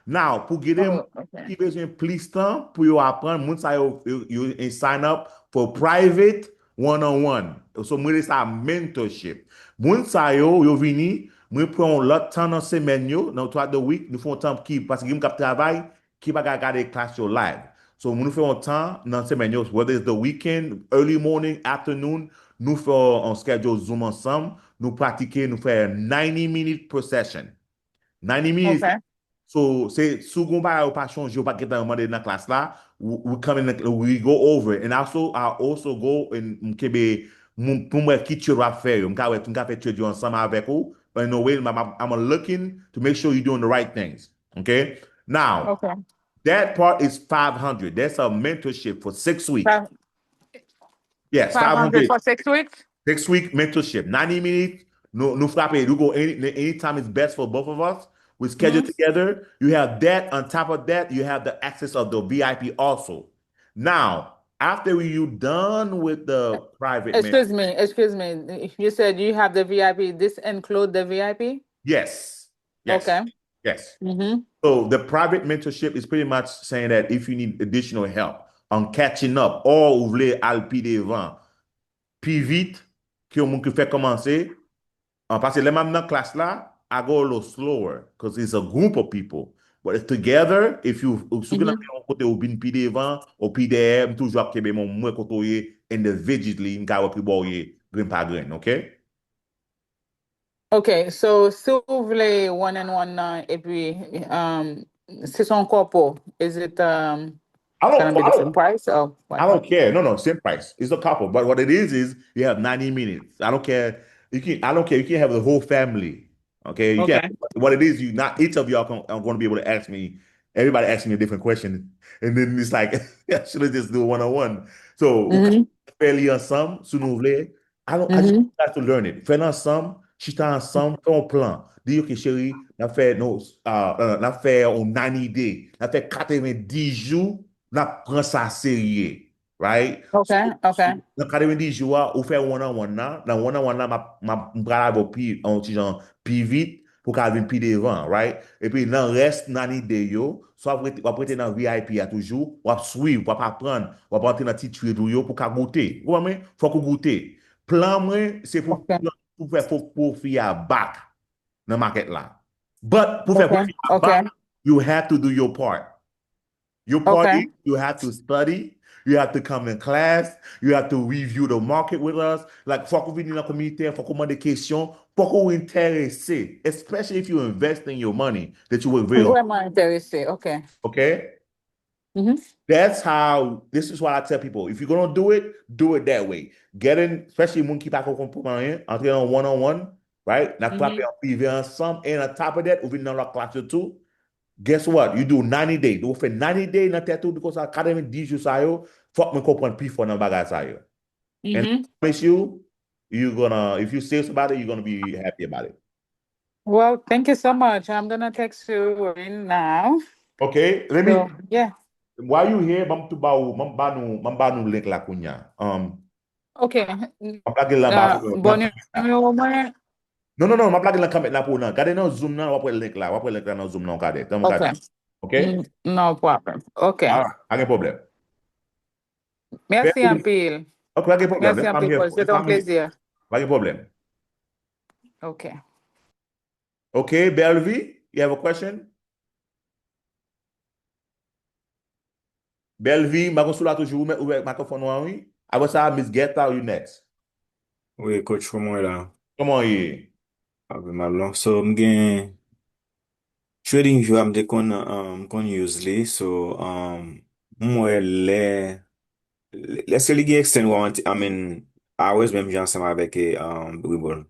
Now, pou gen de moun ki bezwen plis tan pou yo aprann, moun sa yo, yo, yo sign up for private one on one. So, mwen rele sa mentorship. Moun sa yo, yo vini, mwen pran yon lòt tan nan semèn yo, nan throughout the week, nou fè yon tan ki, paske gen moun k ap travay, ki pa ka gade klas yo live. So, nou fè yon tan nan semèn yo, whether it's the weekend, early morning, afternoon, nou fè yon schedule Zoom ansanm, nou pratike, nou fè ninety minutes per session. ninety minutes. So, se, si w gen yon bagay ou pa chonje, ou pa t gentan mande nan klas la, we, we come in, we go over it. And also, I also go and m kenbe Moun, pou m wè ki trade w ap fè yo. M ka wè, m ka fè trade yo ansanm avèk ou. But in a way, I'm, I'm looking to make sure you're doing the right things. Okay? Now, Okay. that part is five hundred. That's a mentorship for six weeks. Five- Yes, five hundred five hundred. For six weeks? Six week mentorship. Ninety minutes. No, no frappe. You go any anytime it's best for both of us. We schedule Mhm. together. You have that. On top of that, you have the access of the V I P also. Now, after you done with the private men- Excuse me, excuse me. You said you have the V I P. This include the V I P? Yes. Yes. Okay. Yes. Mm-hmm. So the private mentorship is pretty much saying that if you need additional help on catching up, or ou vle al pi devan, pi vit ke yon moun ki fèk kòmanse, an, paske lè m ap nan klas la, I go a little slower, 'cause it's a group of people. But if together, if you, si w gen yon kote ou vin pi devan, ou pi dèyè, m toujou ap kenbe men w, m wè kote w ye individually, m ka wè pi bò w ye, grenn pa grenn, okay? Okay, so si w vle one and one nan, epi um, si se yon couple, is it um, I don't, gonna be I the don't, same price? Oh, I don't care. No, no, same price. It's a couple, but what it is is you have ninety minutes. I don't care. You can, I don't care. You can have the whole family. Okay. You Okay. Can. What it is, you not each of y'all can, are going to be able to ask me. Everybody asks me a different question, and then it's like I should have just do one on one. So, Mm-hmm. fè li ansanm, si nou vle. I don't, I just Mm-hmm. got to learn it. Fè l ansanm, chita ansanm, fè yon plan. Di, "Ok, cheri, n ap fè, nou, uh, uh, n ap fè yon ninety day. N ap fè katrevenndis jou, n ap pran sa serye." Right? Okay, okay. Nan katrevenndis jou a, ou fè one on one nan. Nan one on one nan, m ap, m ap, m pral avè w pi, yon ti jan pi vit pou ka vin pi devan, right? Epi nan rès ninety day yo, swa w ap rete, w ap rete nan V I P a toujou, w ap swiv, w ap aprann, w ap antre nan ti trade ou yo pou ka goute. Ou konprann mwen? Fòk ou goute. Plan mwen, se pou Okay. Plan pou fè fo pwofi a back nan market la. But pou fè Okay, pwofi a okay. Back, you have to do your part. Your part Okay. Is you have to study, you have to come in class, you have to review the market with us. Like, fòk ou vini nan komite, fòk ou mande kesyon, fòk ou enterese, especially if you invest in your money that you work very hard. Vrèman enterese, okay. Okay? Mm-hmm. That's how, this is what I tell people. If you're gonna do it, do it that way. Get in, especially moun ki pa ko konprann anyen, antre nan one on one, right? N ap frape Mm-hmm. an prive ansanm, and on top of that, ou vin nan lòt klas yo tou. Guess what? You do ninety day. Ou fè ninety day nan tèt ou, di konsa, katrevenndis jou sa yo, fòk mwen konprann pi fò nan bagay sa yo. And Mm-hmm. I promise you, you're gonna, if you're serious about it, you're gonna be happy about it. Well, thank you so much. I'm gonna text you right now. Okay, let me, So, yeah. While you here, ban m tou ba ou, ban m ba nou, ban m ba nou link la kounya. Um, Okay. m ap lage l anba Uh, pou nou. bon, nimewo mwen. Non, non, non, m ap lage l nan kòmantè la pou ou nan. Gade nan Zoom nan, w ap wè link la, w ap wè link la nan Zoom nan, w ka de. Tanm w ka Okay. de. Okay? Mm, no problem. Okay. Alright, pa gen pwoblèm. Mèsi Bèl- anpil. Ok, pa gen pwoblèm. Mèsi If I'm anpil, here Paul. for, Se if yon I'm here, plezi. Pa gen pwoblèm. Ok. Ok, Bellevue, you have a question? Bellevue, m pa konn si w la toujou, ou mèt ouvè mikrofòn ou an, wi. Apre sa, Miss Guetta, you next. Wi, coach, kòman w ye la? Kòman w ye? Pa pi mal, non. So, m gen TradingView a, m te konn, um, m konn use li. So, um, m wè lè, lè, lèske li gen extend warranty, I mean, hours menm jan ansanm avèk, eh, um, Ripple?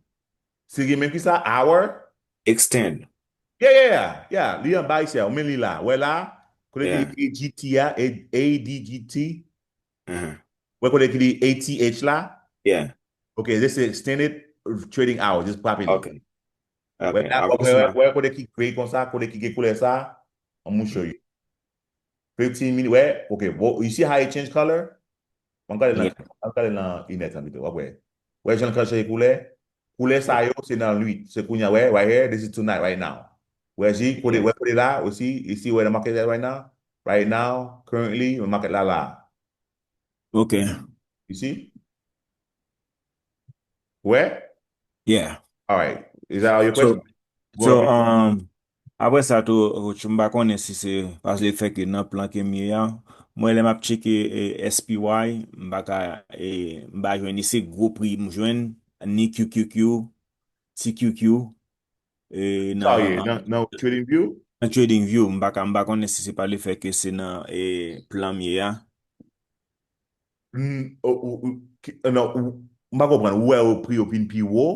Si gen menm ki sa, hour? Extend. Yeah, yeah, yeah, yeah. Li anba isi a, ou men li la. Wè la, kote ki Yeah. li A G T a, A-, A D G T. Mhm. Wè kote ki li A T H la. Yeah. Ok, this is extended trading hours. Just pop in. Ok. Ok. Wè la, Apre wè, sa, wè, wè kote ki gray konsa, kote ki gen koulè sa. I'm gonna show you. Fifteen minutes, wè. Ok, bon, you see how it change color? Mwen gade nan, Yeah. mwen gade nan inèt an pito, w ap wè. Wè jan l ka chanje koulè? Koulè sa yo, se nan nwit. Se kounye a, wè, right here, this is tonight, right now. Wè, si, kote, Yeah. Wè kote la, osi, isi, wè, the market at right now? Right now, currently, the market la, la. Ok. You see? Wè? Yeah. All right. Is that all your So, question? Go so, ahead. um, apre sa tou, coach, m pa konnen si se paske le fè ke nan plan ke m ye a, mwen lè m ap tcheke, eh, S P Y, m pa ka, eh, m pa jwenn ni se gwo pri m jwenn, ni Q Q Q, T Q Q, eh, Sa w ye, nan, nan, nan TradingView? nan TradingView, m pa ka, m pa konnen si se pa le fè ke se nan, eh, plan m ye a. Mm, ou, ou, ou, ki- non, ou, M pa konprann. Ou wè yo pri yo vin pi wo?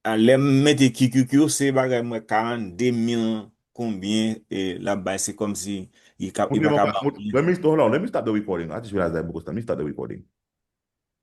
A, lè m mete Q Q Q, se bagay mwen karannde mil konbyen e, l ap bay, se kòmsi li ka, li Konbyen pa mwen ka pa- ba mwen. Let me, hold on, let me stop the recording. I just realized that, Bukosta. Let me stop the recording.